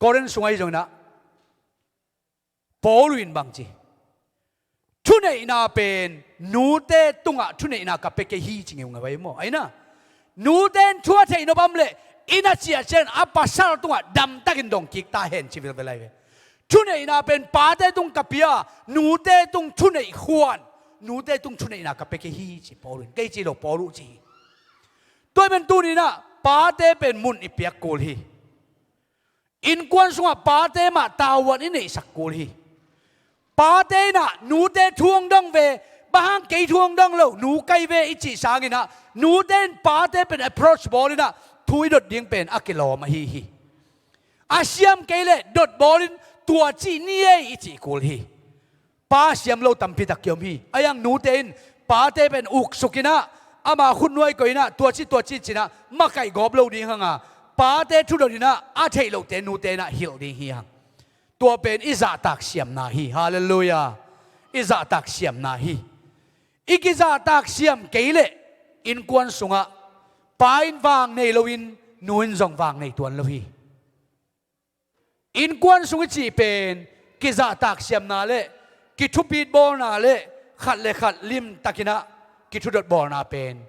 Korin sungah ahi zonginah Paul in bangci, thuneihna pen nute tungah thuneihna ka pia kei hi, ci ngeungeu ahi maw? Aina, nute in thu a theih nop om leh inn a ciah ciangin a pasal tungah damtakin dong kik ta hen, ci vilvel ahi ve. Thuneihna pen pate tung ka pia, nute tung thuneih khuan, nute tung thuneihna ka pia kei hi, ci Paul in. Kei ci lo, Paul uh ci hi. Tua ahih manin tuninah pate pen mun i piak kul hi. Innkuan sungah pate mah tavuan i neihsak kul hi. Pate inah nute thu hong dong ve, bang hang kei thu hong dong lo, nu kai ve i cih sanginah nute in pate pen approach bawlinah thu i dot ding pen a kilawm ahi hi. A siam kei leh dot bawlin tua cih ni ei i cih kul hi. Pa siam lo tampi tak kiom hi. A iang nute in pate pen uksukinah, ama khutnuai koihinah, tua ci tua ci cinah makaih gawp lo ding hanga, pate thudoninah a theih lohte nute inah hilh ding hi hang. Tua pen i zahtak siamna hi. Halleluiah. I zahtak siamna hi. I kizahtak siam kei leh innkuan sungah pa in vang nei loin nu in zong vang nei tuan lo hi. Innkuan sung i cih pen kizahtak siamna le kithupit bawlna le khat le khat limtakinah kithudot bawlna pen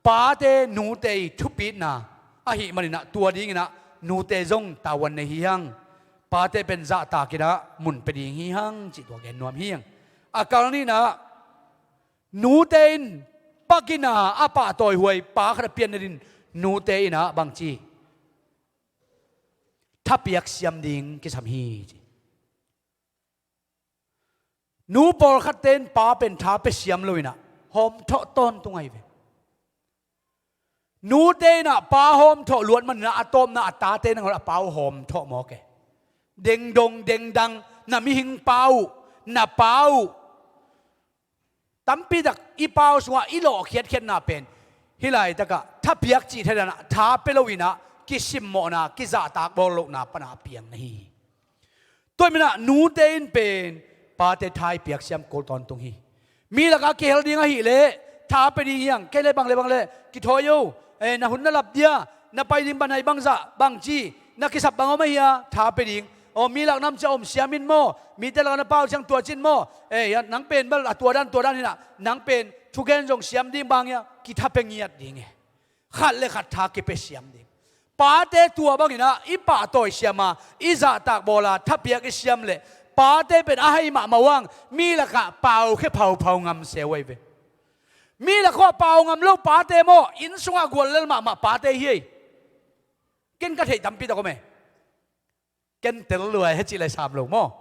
pate nute i thupitna ahih maninah tua dinginah nute zong tavuan nei hi hang. Pate pen zahtakinah mun pia ding hi hang, cih tua gen nuam hi hang. A kal nihnah nute in pagina a pahtawihuai pa khat a pian nadin nute inah bangci thapiak siam ding kisam hi, ci. Nu pawlkhatte in pa pen tha pia siam loinah hawmthawh tawntung ahi ve. Nute inah pa hawmthawh luat maninah a tawpna a tate nangawn a pa uh hawmthawh mawk e. Dengdong dengdang, na mihing pa uh, na pa uh, tampi tak i pau sungah i lawh khiatkhiatna pen hih laitakah thapiak cih thadanah tha pia loinah kisimmawhna, kizahtak bawl lohna pana a piang na hi hi. Tua minah nute in pen pate tha i piak siam kul tawntung hi. Mi lakah kihel ding ahih leh tha pia ding hi hang. Kei le bang le bang le kithawi o, eh, na hun na lap dia, na pai ding banai bangzah bangci, na kisap bang om ahi a, tha pia ding. Aw, mi lak nam cia om siam in maw, mite lakah na pau ciang tua cin maw, eh, nang pen bel a tua dan tua dan hinah nang pen thugen zong siam ding bang hia, kitha pia ngiat ding e. Khat le khat tha kipia siam ding. Pate tua banginah i pahtawi siama, i zahtak bawla thapiak i siam leh pate pen a hai mahmah uh ang. Mi lakah paukhia phauphau ngam se uh ahi ve. Mi lakah pau ngam lo pate maw, inn sungah guallel mahmah pate hi ei. Ken ka theih tampi tak om e. Ken tel luai he cih lai sam lo maw?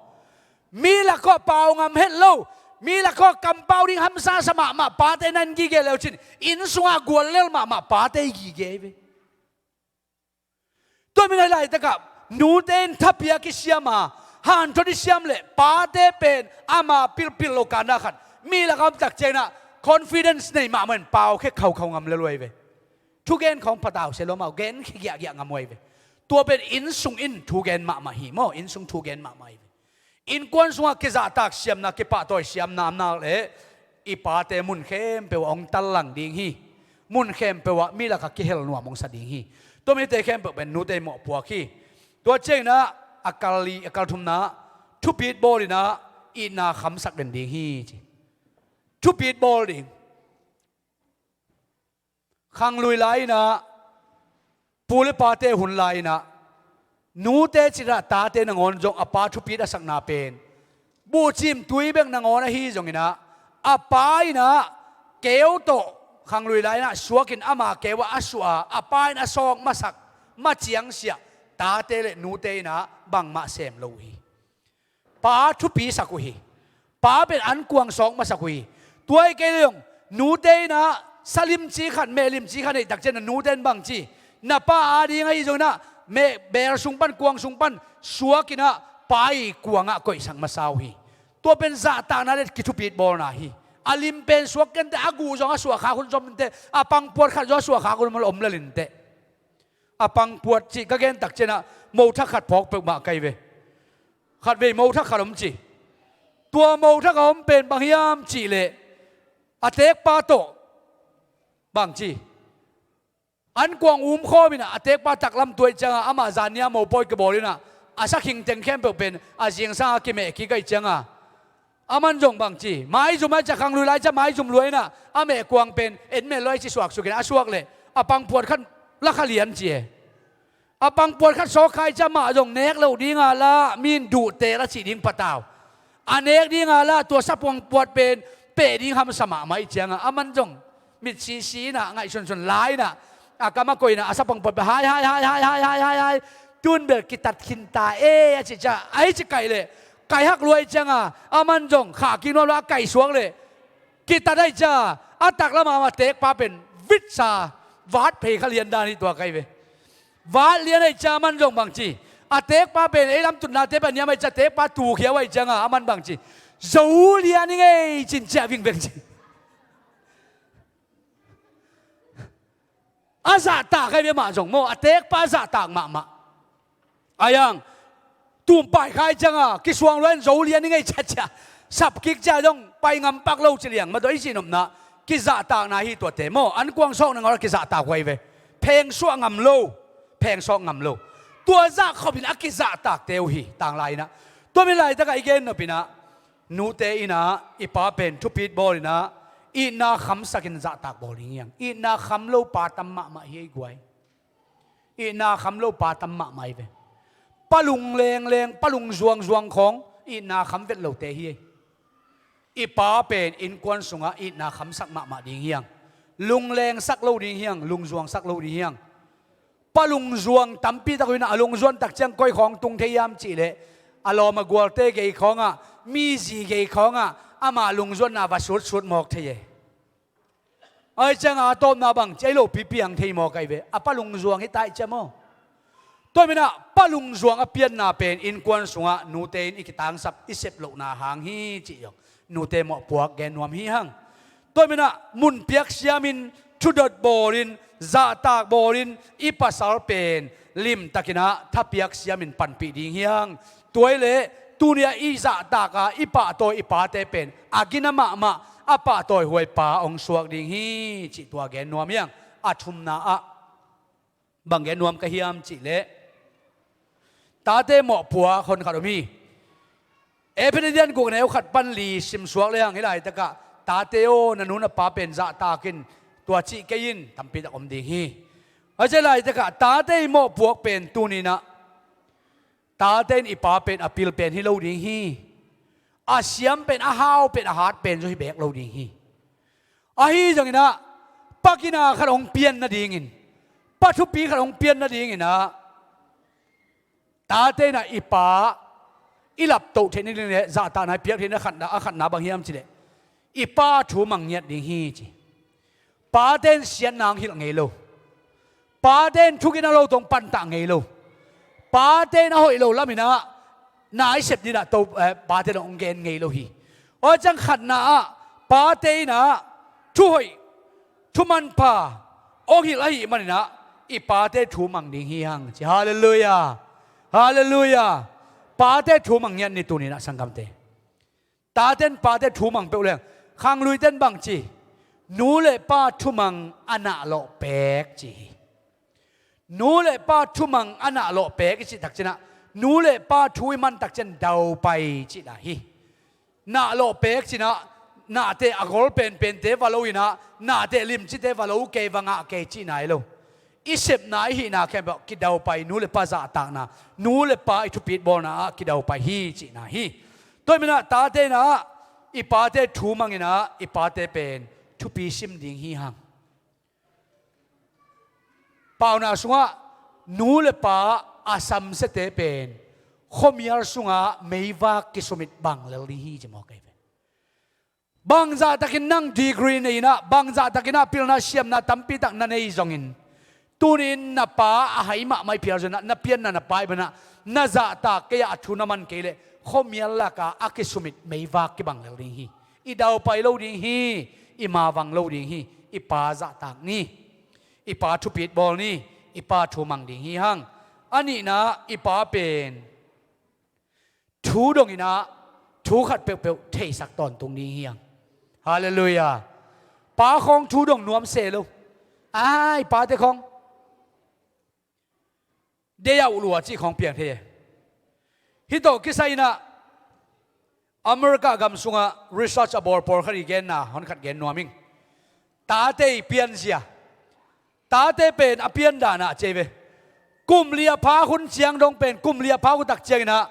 Mi lakah pau ngam het lo, mi lakah kampau ding hamsa sa mahmah pate nan gige leucin inn sungah guallel mahmah pate i gige ahi ve. Tua min ahi laitakah nute in thapiak i siama, hanthot i siam leh pate pen ama pilpil lo kanna khat mi lakah omtak cianginah confidence nei mahmah in paukhia khaukhau ngam lel uh ahi ve. Thugen khawng patau se lo amau gen khia giahgiah ngam uh ahi ve. Tua pen inn sung in thugen mahmah hi maw, inn sung thugen mahmah hi ve. Innkuan sungah kizahtak siamna, kipahtawi siamna amnak le I pate mun khempeuh ah hong tallang ding hi. Mun khempeuh ah mi lakah kihel nuam hong sa ding hi. Tua mite khempeuh pen nute mawhpuak hi. Tua ciangin ah a kal li, a kal thumna ah thupit bawl in ah itna khamsak den ding hi ci. Thupit bawl ding. Khanglui lai-in ah, pu le pate hun lai-in ah, nute cih dan ah tate nangawn zong a pa thupit a sakna pen buhcim tui bek nangawn ahi zongin ah, a pa in ah keu tawh khanglui lai-in ah suakin ama keu ah a suah a, a pa in a sawk masak, maciangsiah tate le nute in ah bangmah sem lo uh hi. Pa thupi sak uh hi. Pa pen ankuang sawk masak uh hi. Tua hi kei leh zong nute in ah sa limci khat, meh limci khat neih takciang ah nute in bang ci, na pa ading ahi zongin ah meh beel sung pan, kuang sung pan suakin ah pa ii kuang ah koihsak masa uh hi. Tua pen zahtakna le kithupit bawlna hi. A lim pen suak kei inteh, a guh zong a suah khak hun zom inteh, a pangpuat khat zong a suah khak hun om lel inteh. A pangpuat cih ka gen takciang ah mothak khat phawk peuhmah ka hi ve. Khatvei mothak khat om ci. Tua mothak a om pen bang hiam cih leh, a teekpa tawh bang ci, ankuang umkhawm in ah, a teekpa taklam tuah ciangin ah, amah zan ni a mopawi kibawl in ah, a sa khingteng khempeuh pen a zingsang a kimeh kik ahih ciangin ah, aman zong bang ci, maizum ahih ciang, khanglui lai ciang maizum lua in ah, a meh kuang pen en meh lo ahih ci suaksukin a suak leh, a pangpuat khat la kha lian ci e. A pangpuat khat sawk kha ahih ciang amah zong nek loh ding a lah, mi in duh teel a cih ding patau. A nek ding a lah, tua sa pangpuat pen peh ding hamsa mahmah ahih ciangin ah, aman zong mitsisi in ah, ngaihsunsun lai in ah, a kam a koih in ah, a sa pangpuat pen hai, hai, hai, hai, tu-in bel kitat khin ta e, a cih ciang, a hi ci kaih leh, kaih hak lua ahih ciangin ah, aman zong khahkik nuam lo a kaih suak leh, kitat ahih ciangin ah, a taklam a om a teekpa pen vitsa, vat phei kha lian dan hi tua ka hi ve. Vat lian ahih ciangin aman zong bang ci, a teekpa pen ei lam tutnate pen a niam ahih ciangin a teekpa tukhia uh ahih ciangin ah, aman bang ci, zo lian ing ei ci-in ciah vingveng ci. A zahtak ahi ve amah zong maw, a teekpa a zahtak mahmah. A yang, tum pai kha ahih ciangin ah, kisuang lua in zo lian ing ei ciahciah, sap kik ciang zong pai ngam pak lo ci liang mah, tua i cih nopna, kizahtakna hi tuate maw, ankuang sawk nangawn a kizahtak uh ahi ve. Pheng suak ngam lo, pheng suak ngam lo. Tua zahkhop in a kizahtakte uh hi, tanglai in ah. Tua mi laitak ah i gen nop in ah, nute in ah, i pa pen thupit bawl in ah, itna khamsak in zahtak bawl ding hi hang. Itna kham lo pa tam mahmah hi ei guai. Itna kham lo pa tam mahmah hi ve. Pa lung lengleng, pa lung zuangzuang khawng itna kham vet lote hi ei. I pa pen innkuan sungah itna khamsak mahmah ding hi hang. Lung lengsak lo ding hi hang, lung zuangsak lo ding hi hang. Pa lungzuang tampi tak uh in ah, a lungzuan tak ciang koi khawng tung thei hiam cih leh, a lawm a gualte gei khawngah, mizi gei khawngah, amah lungzuanna va sutsut mawk thei e. Ahih ciangin a tawpna bang ci, ei lopi piang thei mawk ahi ve, a pa lungzuang hi ta ahih ciang maw. Tua manin ah pa lungzuang a pianna pen innkuan sungah nute in i kitangsap, i sep lohna hang hi cih zong nute mawhpuak gen nuam hi hang. Tua manin ah mun piak siamin, thudot bawlin, zahtak bawlin, i pasal pen limtakin ah thapiak siamin panpih ding hi hang. Tua hi leh tuni-ah i zahtak a i pahtawi i pate pen a gina mahmah, a pahtawi huai pa hong suak ding hi cih tua gen nuam hi hang. A thumna ah bang gen nuam ka hiam cih leh, tate mawhpuak honkhat om hi. Efesa lian guk, neu khat pan li simsuak lehang, hih laitakah tate aw, na nu na pa pen zahtak in, tua cih kei in, tampi tak om ding hi. Ahih laitakah tate i mawhpuak pen tuni-in ah, tate in i pa pen a pil pen hi lo ding hi. A siam pen, a hau pen, a hat pen zong hi beek lo ding hi. Ahi zongin ah, pa gina khat hong pian nadingin, pa thupi khat hong pian nadingin ah, tate in ah i pa i laptoh theih nading le zahtakna i piak theih nading a khatna, a khatna bang hiam cih leh, i pa thu mang ngiat ding hi ci. Pate in siatna hong hilh ngei lo. Pate in thugin a lo tawh hong pantah ngei lo. Pate in a hoih lo lam in ah na i sep dingin ah to, eh, pate in hong gen ngei lo hi. Ahih ciang khatna ah, pate in ah thu hoih, thu manpha hong hilh ahih manin ah, i pate thu mang ding hi hang ci. Halleluiah. Halleluiah. Pate thu mang ngiat ni tuni-in ah, sanggamte. Tate in pate thu mang peuh leng, Khangluite in bang ci? Nu le pa thumang a nah lawh pek ci hi. Nu le pa thumang a nah lawh pek i cih takciangin ah, nu le pa thu i man takciang daupai cihna hi. Nah lawh pek ci-in ah, nahte a gol penpente va lo in ah, nahte limcite va lo kei, va ngah kei cihna hi lo. I sepna, i hihna khempeuh kidaupai, nu le pa zahtakna, nu le pa i thupit bawlna ah kidaupai hi cihna hi. Tua ahih manin ah tate in ah i pate thu mang in ah i pate pen thupi sim ding hi hang. Paunak sungah nu le pa a samsiate pen khuamial sungah meivak kisumit bang lel ding hi ci mawk ahi ve. Bangzah takin nang degree nei in ah, bangzah takin ah pilna siamna tampi tak na nei zongin, tuni-in na pa a hai mahmah i phial zongin ah, na pianna na pa i ban ah, na zahtak kei ah a thu na man kei leh khuamial lakah a kisumit meivak kibang lel ding hi. I daupai lo ding hi. I mavang lo ding hi. I pa zahtak ni. I pa thupit bawl ni. I pa thu mang ding hi hang. A nihna, i pa pen thu dong in ah, thu khat peuhpeuh theisak tawntung ding hi hang. Halleluiah. Pa khawng thu dong nuam se lo. Ai, pate khawng deih uh lua cih khawng piang thei e. Hih tawh kisai in ah America gam sungah research a bawl pawlkhat i genna hon khat gen nuam ing. Tate i pianzia. Tate pen a piandan ah ci ve. Kum li a phak hun ciang dong pen, kum li a phak hun tak ciangin ah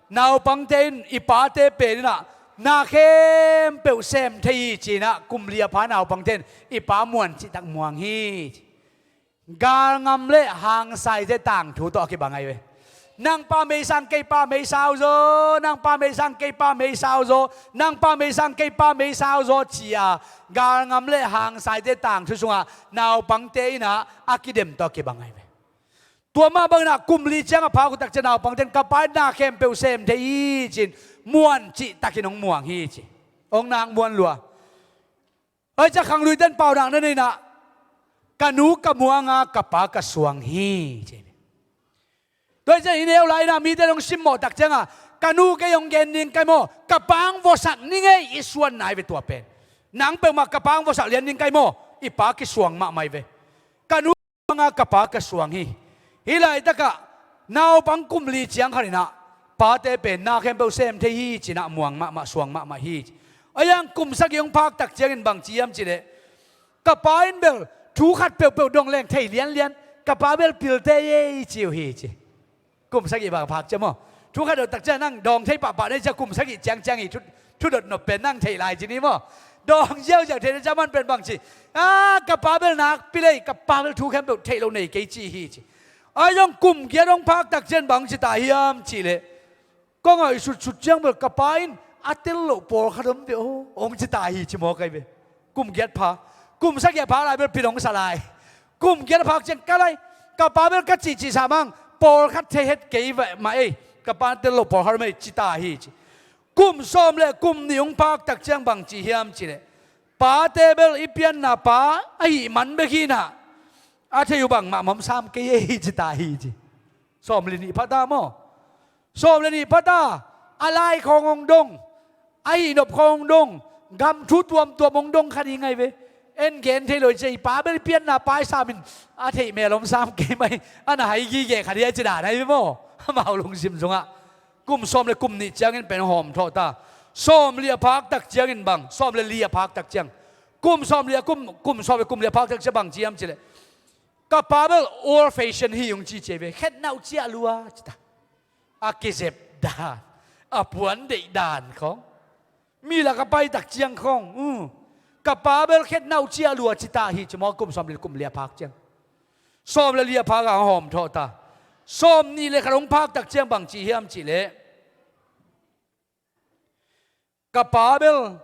naupangte in i pate pen in ah na khempeuh sem thei hi ci-in ah, kum li a pha naupangte in i pa muan cihtak muang hi. Galngam le hangsaite tangthu tawh a kibang ahi ve. Nang pa meisang kei pa meisau zaw, nang pa meisang kei pa meisau zaw, nang pa meisang kei pa meisau zaw ci-a galngam le hangsaite tangthu sungah naupangte in ah a kidem tawh a kibang ahi ve. Tua mah bangin ah kum li ciang a phak uh tak ciang naupangte in ka pa in na khempeuh sem thei hi ci-in muan cihtakin hong muang hi ci. Hong nak muan lua. Tua ciang khangluite in paunak na nei in ah, ka nu ka muang a, ka pa ka suang hi ci. Tua ciang i neu lai in ah mite in hong simmawh tak ciangin, ka nu kei hong gen ning kai maw, ka pa hong vuasak ning ei, i suan nai ve tua pen. Nang peuhmah ka pa hong vuasak lian ning kai maw, i pa kisuang mahmah hi ve. Ka nu muang a, ka pa ka suang hi. Hih laitakah naupang kum li ciang khat in ah pate pen na khempeuh sem thei hi ci-in ah muang mahmah, suang mahmah hi. Ahih hang kum sagih hong phak tak ciangin bang ci hiam cih leh, ka pa in bel thu khat peuhpeuh dong leng thei lianlian, ka pa bel pilte ei ci uh hi ci. Kum sagih bang phak ciang maw, thu khat dong tak ciang nang dawng thei pahpah na hih ciang kum sagih ciangciang hi thu, thu dot nop pen nang theih lai ci ni maw. Dawng ziauziau thei na ciang aman pen bang ci, a, ka pa bel nakpi lei, ka pa bel thu khempeuh theih loh nei kei ci hi ci. Ahih hang kum giat hong phak tak ciang bang ci ta hiam cih leh, ka ngaihsutsut ciang bel ka pa in a tel loh pawlkhat om ve aw, hong ci ta hi ci mawk ahi ve. Kum giat pha, kum sagih a phak lai bel pil hong sa lai. Kum giat a phak ciang ka lai, ka pa bel ka cihcih sam hang, pawlkhat thei het kei ve mah ei, ka pa in a tel loh pawlkhat om ei ci ta hi ci. Kum sawm le kum nih hong phak tak ciang bang ci hiam cih leh, pate bel i pianna pa ahih man bek hi in ah, a thei uh bangmah om sam kei ei ci ta hi ci. Sawm le nih pha ta maw. Sawm le nih pha ta, a lai khawng hong dong, a hihnop khawng hong dong, gam thu tuamtuam hong dong kha ding ahi ve. En gen thei lo hi ci, i pa bel i pianna pa hi sam in, a theih mel om sam kei mah hi, a na hai gige kha ding ahi ci dan ahi ve maw. Amau lungsim sungah kum sawm le kum nih ciangin pen hawm thawh ta. Sawm li a phak tak ciangin bang, sawm le li a phak tak ciang, kum sawm li a kum, kum sawm le kum li a phak tak ciang bang ci hiam cih leh, ka pa bel old fashion hi hong ci ci ahi ve. Khetna uh ciah lua ci ta. A kizep dan, a puan deih dan khawng, mi lak a pai tak ciang khawng, uh, ka pa bel khetna uh ciah lua ci ta hi ci maw, kum sawm le kum li a phak ciang. Sawm le li a phak a hong hawm thawh ta. Sawm nih le khat hong phak tak ciang bang ci hiam cih leh, ka pa bel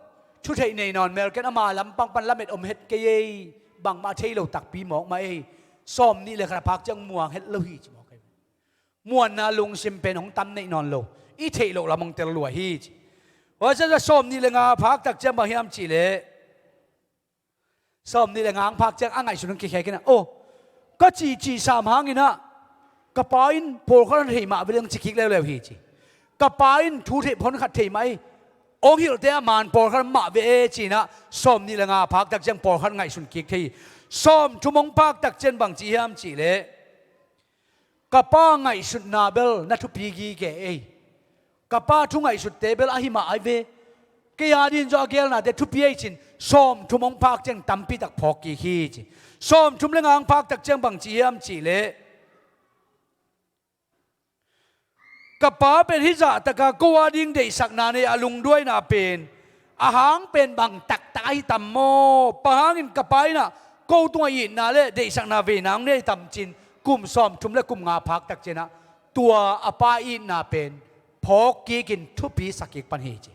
thu theih nei nawn mel ken, ama lampang pan lamet om het kei ei, bangmah thei lo takpi mawk mah ei. Sawm nih le khat a phak ciang muang het lo hi ci mawk ei. Muanna lungsim pen hong tam neih nawn lo, i theih loh lam hong tel lua hi ci. Tua ciang sawm nih le nga a phak tak ciang bang hiam cih leh, sawm nih le nga hong phak ciang a ngaihsut hong kikhek in ah, aw, ka cihcih sam hangin ah ka pa in pawlkhat hong thei mah ve leh hong ci kik leuleu hi ci. Ka pa in thu theih phonkhat thei mah ei, Hong hilhte a man pawlkhat mah ve e ci-in ah sawmnih le nga phak tak ciang pawlkhat ngaihsun kik thei hi. Sawmthum hong phak tak ciang bang ci hiam cih leh, ka pa ngaihsutna bel na thupi gige ei. Ka pa thu ngaihsutte bel ahi mah ai ve. Kei a dingin zong a geelnate thupi ei ci-in sawmthum hong phak ciang tampi tak phawk kik hi ci. Sawmthum le nga hong phak tak ciang bang ci hiam cih leh, ka pa pen hih zahtaka ko a ding deihsakna nei a lungduaina pen a hang pen bang taktak ahi tam maw? Bang hangin ka pa in ah ko tungah itna le deihsakna veina hong nei tam ci-in kum sawmthum le kum nga phak tak ciang ah tua a pa itna pen phawk kikin thupi sak kik pan hi ci.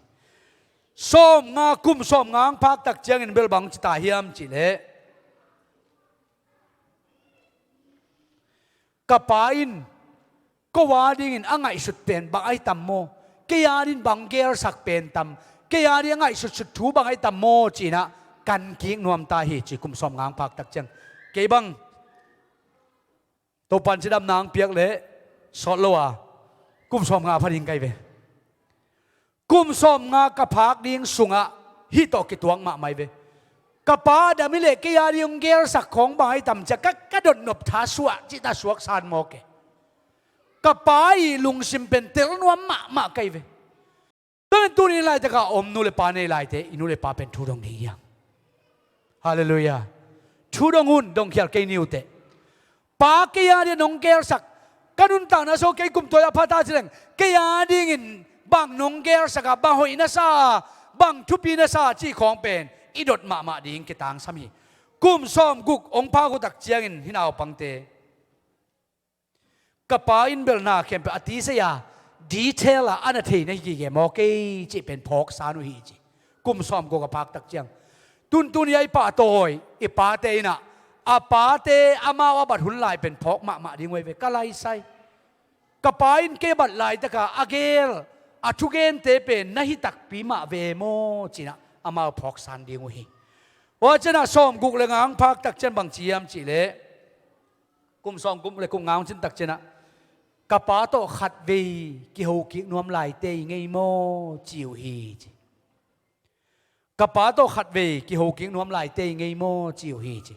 Sawmnga, kum sawmnga hong phak tak ciangin bel bang ci ta hiam cih leh, ka pa in ko a dingin a ngaihsut pen bang ahi tam maw? Kei a dingin bang geelsak pen tam? Kei a dingin a ngaihsutsut thu bang ahi tam maw ci-in ah kan kik nuam ta hi ci, kum sawmnga hong phak tak ciang. Kei bang Topa'n cidamna hong piak leh sawt lo a kum sawmnga pha ding ka hi ve. Kum sawmnga ka phak ding sungah hih tawh kituak mahmah hi ve. Ka pa a dam hi leh kei a ding hong geelsak khawng bang ahi tam ci-a ka, ka dotnop tha suah cih ta suak san mawk e. Ka pa ii lungsim pen tel nuam mahmah ka hi ve. Tua pen tuni in laitaka a om nu le pa nei laite, i nu le pa pen thu dong ding hi hang. Halleluiah. Thu dong un, dongkhial kei ni uh teh. Pa kei a dingin hong geelsak, ka nuntakna sung kei kum tua a pha ta ci leng, kei a dingin bang nong geelsak a, bang hoih na sa a, bang thupi na sa a cih khawng pen i dot mahmah ding kitangsam hi. Kum sawmguk hong phak uh tak ciangin hih naupangte, ka pa in bel na khempeuh a tisei a, detail a, a na thei na hi gige maw kei cih pen phawk san uh hi ci. Kum sawmguk a phak tak ciang. Tuntun i a i pahtawi, i pate in ah, a pate amau a bat hun lai pen phawk mahmah ding uh hi ve, ka laisai. Ka pa in kei a bat laitaka a geel, a thugente pen na hi takpi mah ve maw ci-in ah amau phawk san ding uh hi. Tua ciangin ah sawmguk le nga hong phak tak ciang bang ci hiam cih leh, kum sawmguk le kum nga hong cin tak ciangin ah, ka pa tawh khatvei kiho kik nuam laite i ngei maw ci uh hi ci. Ka pa tawh khatvei kiho kik nuam laite i ngei maw ci uh hi ci.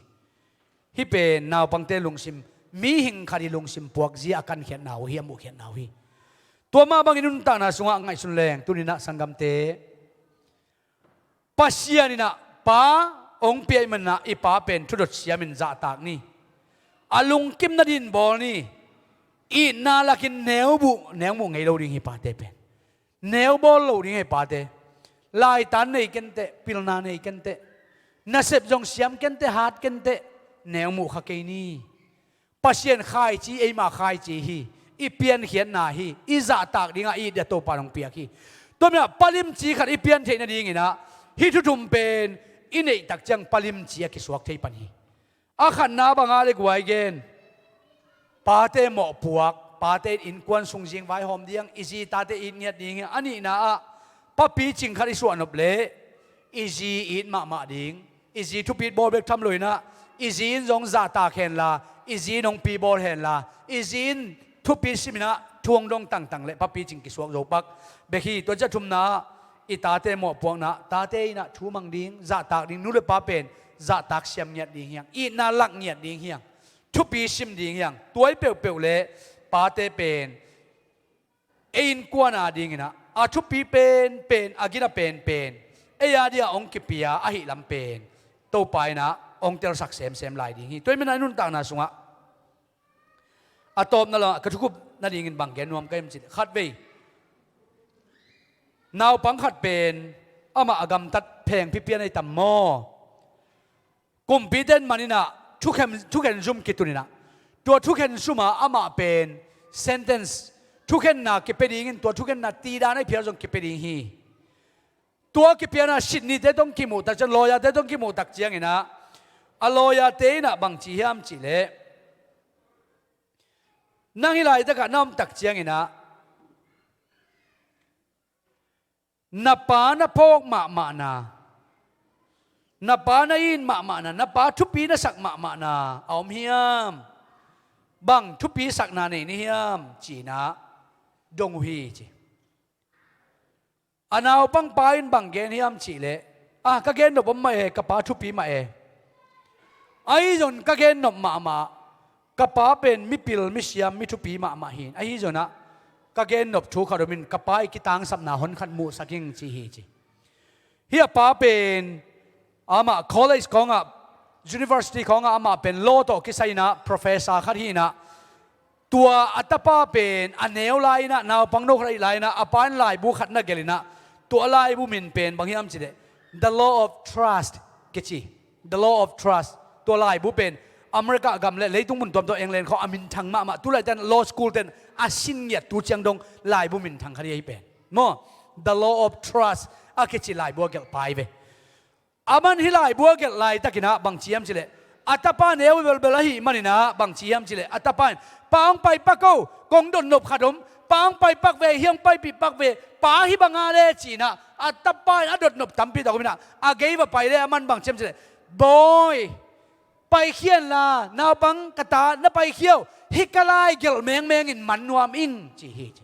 Hih pen naupangte lungsim, mihing khat i lungsim puakzia a kankhiatna uh hi, a muhkhiatna uh hi. Tua mah bangin nuntakna sungah ngaihsun leng, tuni-in ah sanggamte, Pasian in ah pa hong pia ahih manin ah i pa pen thudot siamin zahtak ni. A lungkim nadingin bawl ni. Itna lakin neu muh, neu muh ngei lo ding hi pate pen. Neu bawl lo ding hi pate. Laitan nei kenteh, pilna nei kenteh. Nasep zong siam kenteh, hat kenteh. Neu muh kha kei ni. Pasian khaici, eima khaici hi. I piankhiatna hi. I zahtak dingah i it dia Topa in hong piak hi. Tua manin ah palimci khat i pian theih nadingin ah hih thu thum pen i neih tak ciang palimci a kisuak thei pan hi. A khatna bang a le guai gen. Pate mawhpuak, pate in innkuan sung zing vaihawm ding, i zi tate it ngiat ding hi. A nihna ah papi cing khat i suahnop leh i zi it mahmah ding. I zi thupi bawl bek tham lo-in ah, i zi in zong zahtak henla, i zi in hong pi bawl henla, i zi in thupi simin ah thu hong dong tangtang leh papi cing kisuak zo pak bek hi. Tua ciang thumna ah i tate mawhpuakna, tate in ah thu mang ding, zahtak ding, nu le pa pen zahtak siam ngiat ding hi hang, itna lak ngiat ding hi hang, thupi sim ding hi hang. Tua hi peuhpeuh leh pate pen ei innkuan a dingin ah a thupi penpen, a gina penpen, ei a dia hong kipia ahih lam pen Topa in ah hong telsak semsem lai ding hi. Tua ahih manin ah i nuntakna sungah a tawpna lamah ka thukup nadingin bang gen nuam ka hiam cih leh, khatvei naupang khat pen amah a gamtat phengphi pian ahi tam maw? Kumpite in man in ah thukhen, thukhen zum kitun in ah, tua thukhen zum ah amah pen sentence, thukhenna kipia dingin, tua thukhenna tidan ahi phial zong kipia ding hi. Tua kipia in ah Sydney-te tawh hong kimuh tak ciang, lawyer-te tawh hong kimuh tak ciangin ah, a lawyer-te in ah bang ci hiam cih leh, nang hih laitakah na om tak ciangin ah na pa na phawk mahmahna, na pa na it mahmahna, na pa thupi na sak mahmahna a om hiam? Bang thupi sakna nei na hiam? Ci-in ah dong uh hi ci. A naupang pa in bang gen hiam cihleh, a, ka gen nop om mah e, ka pa thupi mah e. Ahi zong ka gen nop mahmah, ka pa pen mipil, misiam, mithupi mahmah hi. Ahi zong ah ka gen nop thu khat om in, ka pa i kitangsapna hon khat muhsak ing ci hi ci. Hih a pa pen amah college khawngah, university khawngah amah pen law tawh kisai in ah professor khat hi in ah, tua a tapa pen a neu lai in ah, naupang no khat ahi lai in ah, a pa in laibu khat na gelh in ah, tua laibu min pen bang hiam cihleh, The Law of Trust kici. The Law of Trust. Tua laibu pen America gam le leitung mun tuamtuam, England khawng a minthang mahmah, tu laitakin law school ten a sin ngiat tu ciang dong laibu minthang khat hi pen maw. The Law of Trust a kici laibu a gelh pa hi ve. Aman hih laibu a gelh laitakin ah bang ci hiam cihleh, a tapa neu belbel ahih manin ah bang ci hiam cihleh, a tapa in, "Pa, hong pai pak o, kong dot nop khat om, pa, hong pai pak ve, hiah hong paipih pak ve, pa, hih bang a le," ci in ah, a tapa in a dot nop tampi tak om in ah, a gei va pai le aman bang ci hiam cihleh, "Bawi, paikhia inla, naupang ka ta, na paikhia o, hih ka lai gelh mengmeng in man nuam ing," ci hi ci.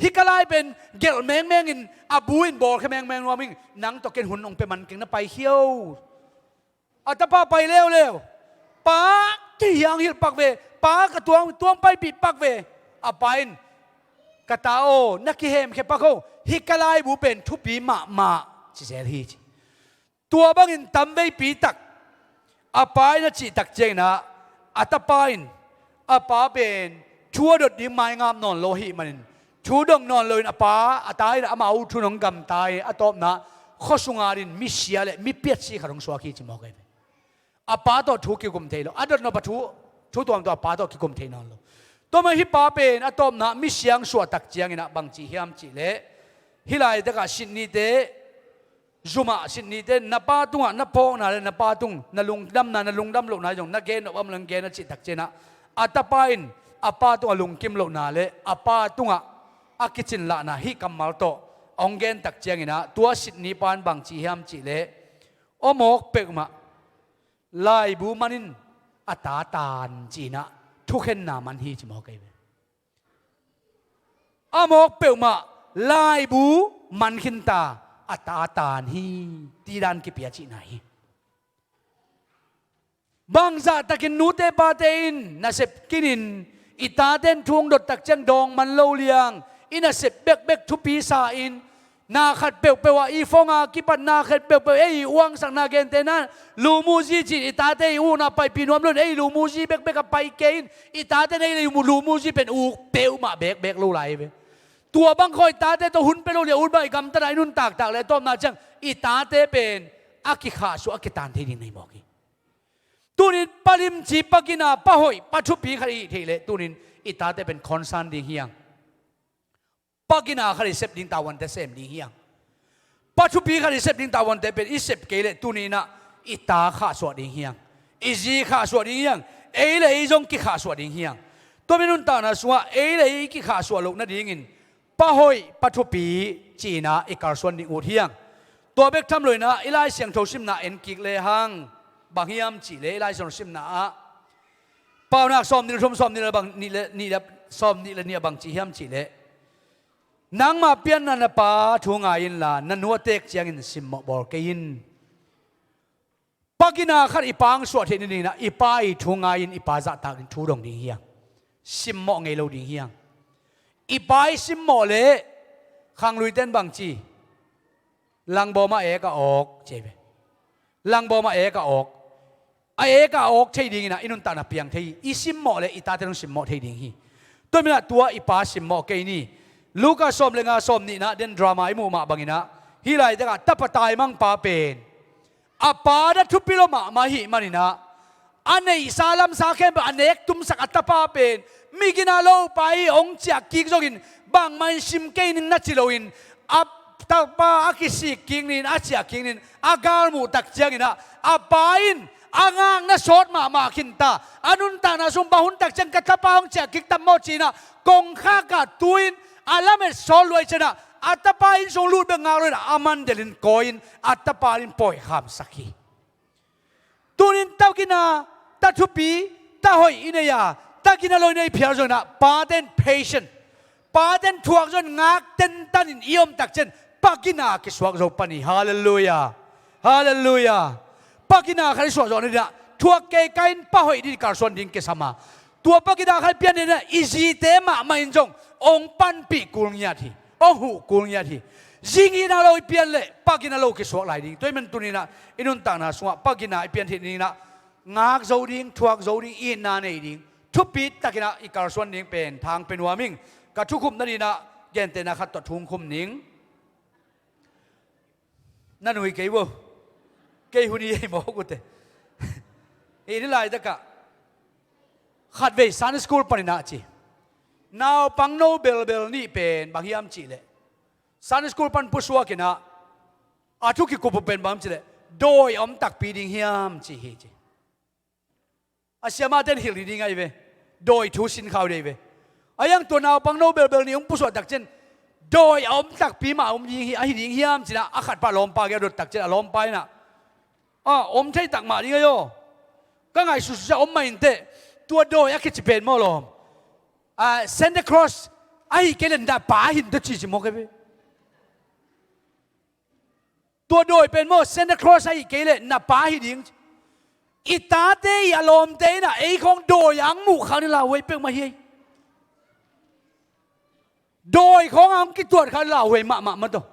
"Hih ka lai pen gelh mengmeng in, a bu in bawlkhia mengmeng nuam ing, nang tawh ken hun hong pia man keng, na paikhia o." A tapa pai leuleu. "Pa, kei hiah hong hilh pak ve, pa, ka tuang, tuang paipih pak ve." A pa in, "Ka ta aw, na kihemkhia pak o, hih ka laibu pen thupi mahmah," ci zel hi ci. Tua bangin tamveipi tak a pa in a cih tak ciangin ah, a tapa in a pa pen thu a dot ding maingap nawn lo ahih manin, thu dong nawn loin a pa, a ta in ah amau thu nong gamta hi. A tawpna, khuasunga din misia le mipiatsi khat hong suak hi ci mawk ahi ve. A pa tawh thu kikum thei lo, a dot nop a thu, thu tuamtuam a pa tawh kikum thei nawn lo. Tua mah hih pa pen a tawpna misia hong suah tak ciangin ah bang ci hiam cihleh, hih laitakah Sydney te, zumah Sydney te, "Na pa tungah na phawkna le na pa tung na lungdamna, na lungdam lohna zong na gen nop om leng gen," a cih tak ciangin ah, a tapa in a pa tungah lungkim lohna le a pa tungah a kicin lahna hih kammal tawh hong gen tak ciangin ah, tua Sydney pa in bang ci hiam cihleh, "Aw mawk peuhmah, laibu man in a ta tan," ci in ah thukhenna man hi ci mawk ahi ve. "A mawk peuhmah laibu man khin ta, a ta tan hi," tidan kipia cihna hi. Bangzah takin nute pate in nasep kinin, i tate in thu hong dot tak ciang dawng man lo liang, i nasep bekbek thupi sa in, na khat peuhpeuh ah, i phone a kipat na khat peuhpeuh, ei i uangsakna, gentehna, lumuzi ci-in i tate i ukna paipih nuam lo in, ei lumuzi bekbek a pai kei in, i tate in ei lumuzi pen uk peuhmah bekbek lo lai ve. Tua bang khawng i tate tawh hun pia lo liang ut bang i gamtat a i nuntak tak leh a tawpna ciang i tate pen a kikhahsuah, a kitan thei ding na hi mawk hi. Tunin pa limci, pa gina, pa hoih, pa thupi khat i hih theih leh tunin i tate pen concern ding hi hang. Pa gina khat i sep ding tavuante sem ding hi hang. Pa thupi khat i sep ding tavuante pen i sep kei leh tuninah i ta khahsuah ding hi hang. I zi khahsuah ding hi hang. Ei le ei zong kikhahsuah ding hi hang. Tua mi nuntakna sungah ei le ei i kikhahsuah loh nadingin pa hoih, pa thupi ci-inah i kalsuan ding ut hi hang. Tua bek tham loinah i Lai Siangtho simna en kik lehang bang hiam cih leh i Lai Siangtho simna ah Paunak sawmnih le thum, sawmnih le bang, nih le, nih le, sawmnih le nih a bang ci hiam cih leh, nangmah pianna na pa thu ngai inla na nu a teek ciangin simmawh bawl kei in. Pa gina khat i pa ang suah theih nadinginah i pa i thu ngai-in i pa zahtak in thu dong ding hi hang. Simmawh ngei lo ding hi hang. I pa i simmawh leh khangluite in bang ci? Langbawm ah ek a awk ci hi ve. Langbawm ah ek a awk. A ek a awk thei dinginah i nuntakna piang thei hi. I simmawh leh i tate zong simmawh thei ding hi. Tua minah tua i pa simmawh kei ni. Luka sawm le nga, sawmnihna den drama i muh mah banginah hih laitakah tapa taimang pa pen a pa na thupi lo mahmah ahih maninah a neihsa lamsa khempeuh a nek tumsak a tapa pen migina lopa hi hong ciah kik zongin bangmah in sim kei ning na ci loin a tapa a kisik kik nin, a ciah kik nin, a galmuh tak cianginah a pa in a ngakna sawt mahmah khinta. A nuntakna sung bang hun tak ciang ka tapa hong ciah kik tam maw ci-inah kongkhakah tu-in a lamet sawt luai cianah a tapa inn sung lut bek ngak loinah a man delhin kawi-in a tapa in pawikhamsak hi. Tunin ta gina, ta thupi, ta hoih i nei a, ta gina lo i nei phial zonginah pate in patient, pate in thuak zon ngak tentan in i om tak cian Pa gina kisuak zo pan hi. Halleluiah. Halleluiah. Pa gina khat i suah zawh nadinah thuak kei ka in pa hoih ding kalsuan ding kisam a, tua pa gina khat i pian nadinah i zite mahmah in zong hong panpih kul ngiat hi. Hong huh kul ngiat hi. Zi gina lo i pian leh pa gina lo kisuak lai ding. Tua ahih manin tuninah i nuntakna sungah pa gina i pian theih nadinah ngak zo ding, thuak zo ding, itna nei ding, thupi takinah i kalsuan ding pen thang pe nuam ing. Ka thukhupna dinah gentehna khat tawh thu khum ning. Na nui kei vo. Kei hun i ei mawk uh teh. Hih ni laitakah khatvei Sunday school paninah ci, naupang no belbel nih pen bang hiam cihleh, Sunday school pan pusuakinah a thu kikup uh pen bang hiam cihleh, dawi a om takpi ding hiam ci hi ci. A siamahte in hilh ding ahi ve. Dawi thu sin kha uh ding ahi ve. A hiang tua naupang no belbel nih hong pusuah takciang dawi a om takpi mah om ding hi, ahi ding hiam cinah a khatpa lawmpa kiang a dot takciang a lawmpa inah, a om thei tak mah ding ahi aw. Ka ngaihsutsusia om mah inteh. Tua dawi a kici pen maw lawm, a, Santa Claus ahi kei leh na pa hi in tawh cici mawk ahi ve. Tua dawi pen maw Santa Claus ahi kei leh na pa hi ding. I tate i a lawmte inah ei khawng dawi a hong muh kha ni lauhuai peuhmah hi ei. Dawi khawng a hong kituat kha ni lauhuai mahmah mah tawh.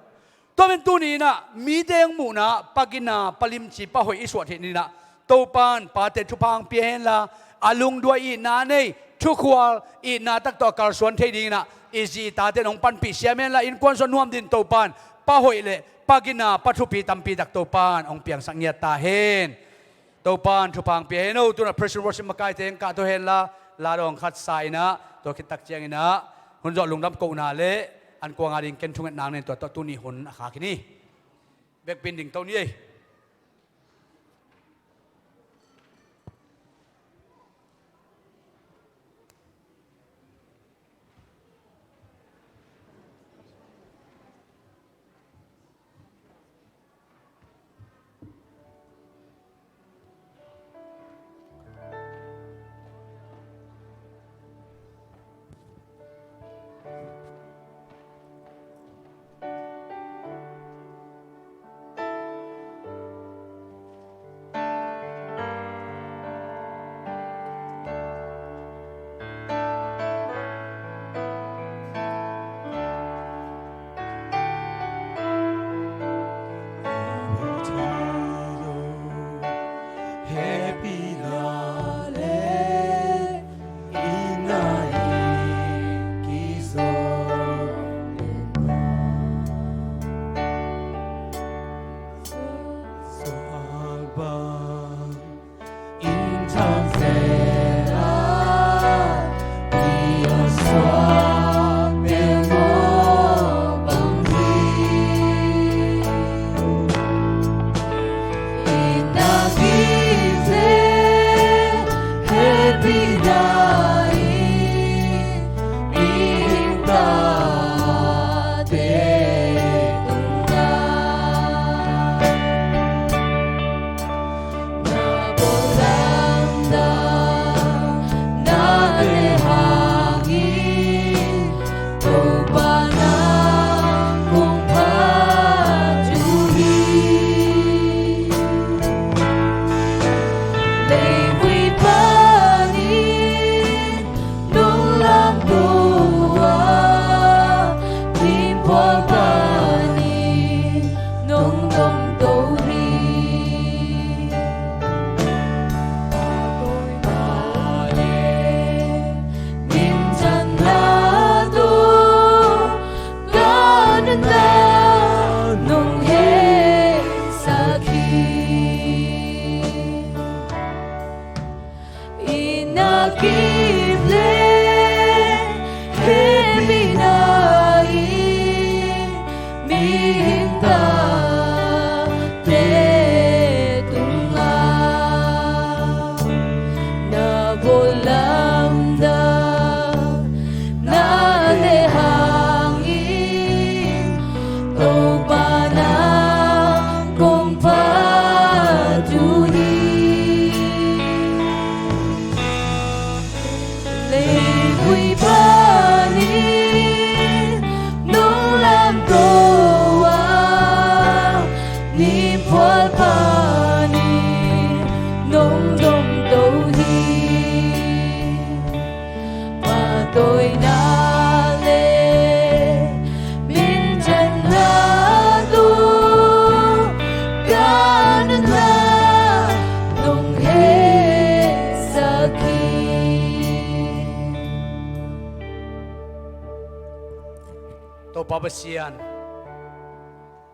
Tua men tuni inah mite hong muhna pa gina, pa limci, pa hoih i suah theih ninah Topan pate thupha hong pia henla, a lungduai itna nei, thukhual itna tak tawh a kalsuan thei dinginah i zi i tate in hong panpih siam henla, innkuan sung nuam dingin Topan pa hoih le pa gina, pa thupi tampi tak Topan hong piangsak ngiat ta hen. Topan thupha hong pia hen o. Tunah praise and worship makaite hong kahto henla, la dawng khat sa inah, tua khit tak cianginah hun zawh lungdam kohna le an kuang a ding ken thunget nang nen tua tawh tuni hun a khak hi ni. Vekpi-in dingto ni ei. Pa Pasian,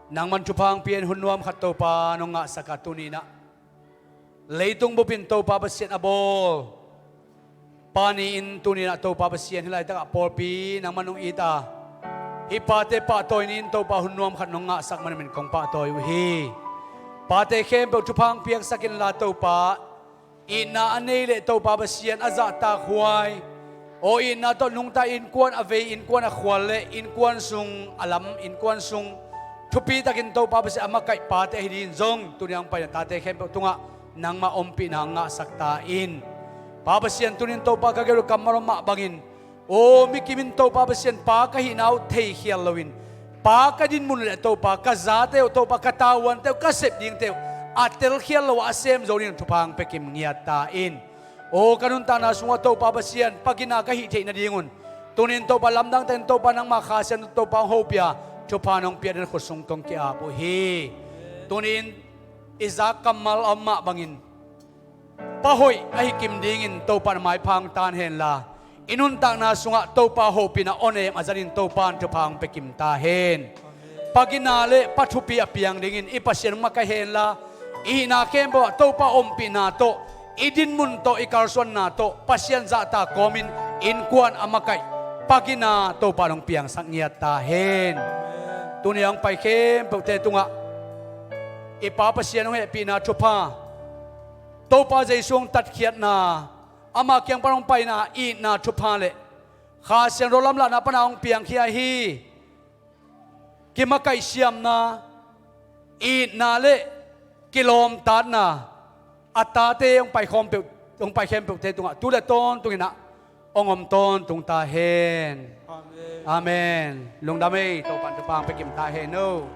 nangman thupha hong pia-in hun nuam khat Topa nong ngahsak a, tuni-in ah leitung bupin Topa Pasian a bawl pa ni-in tuni-in ah Topa Pasian hih laitakah pawlpi nangman nong it a, hih pate pahtawi ni-in Topa hun nuam khat nong ngahsak manin kong pahtawi uh hi. Pate khempeuh thupha hong piaksak inla Topa, itna a nei leh Topa Pasian a zahtakhuai, aw itna tawh nungta innkuan a vei, innkuan a khual le innkuan sung a lam, innkuan sung thupitakin Topa Pasian a makaih pate ahi dingin zong tuni-in hong paina tate khempeuh tungah nangmah ompihna ngahsak ta in. Pa Pasian, tuni-in Topa ka gelh uh kammal om mah bangin, aw mikim in Topa Pasian pa ka hihna uh theikhial loin, pa ka dinmun leh Topa ka zate uh, Topa ka tavuante uh, ka sep dingte uh a telkhial lo a a sem zo dingin thupha hong pia kim ngiat ta in. Aw ka nuntakna sungah Topa Pasian pa gina ka hih theih nadingun tuni-in Topa lamdang takin Topa nangma Kha Siangtho in Topa hong hopih a, thupha nong piak dingin khut sung kong ki-ap uh hi. Tuni-in i zak kammal a om mah bangin pa hoih ahi kim dingin Topa na maipha hong tan henla, i nuntakna sungah Topa hopihna aw nem a zanin Topa in thupha hong pia kim ta hen. Pa gina le pa thupi a piang dingin i Pasian hong makaih henla, i hihna khempeuh ah Topa ompihna tawh, i dinmun tawh, i kalsuanna tawh Pasian zahtak kawmin innkuan a makaih pa gina Topa in hong piangsak ngiat ta hen. Tuni-in hong pai khempeuhte tungah i Pa Pasian hong hehpihna thupha, Topa Jesu hong tatkhiatna, ama kiang pan hong paina itna thupha le Kha Siangtho lamlahna pana hong piangkhia ahi kimakaih siamna, itna le kilawmtatna a tate hong pai khempeuh, hong pai khempeuhte tungah tu le tawntung in ah hong om tawntung ta hen. Amen. Amen. Lungdam ei, Topa in thupha hong pia kim ta hen aw.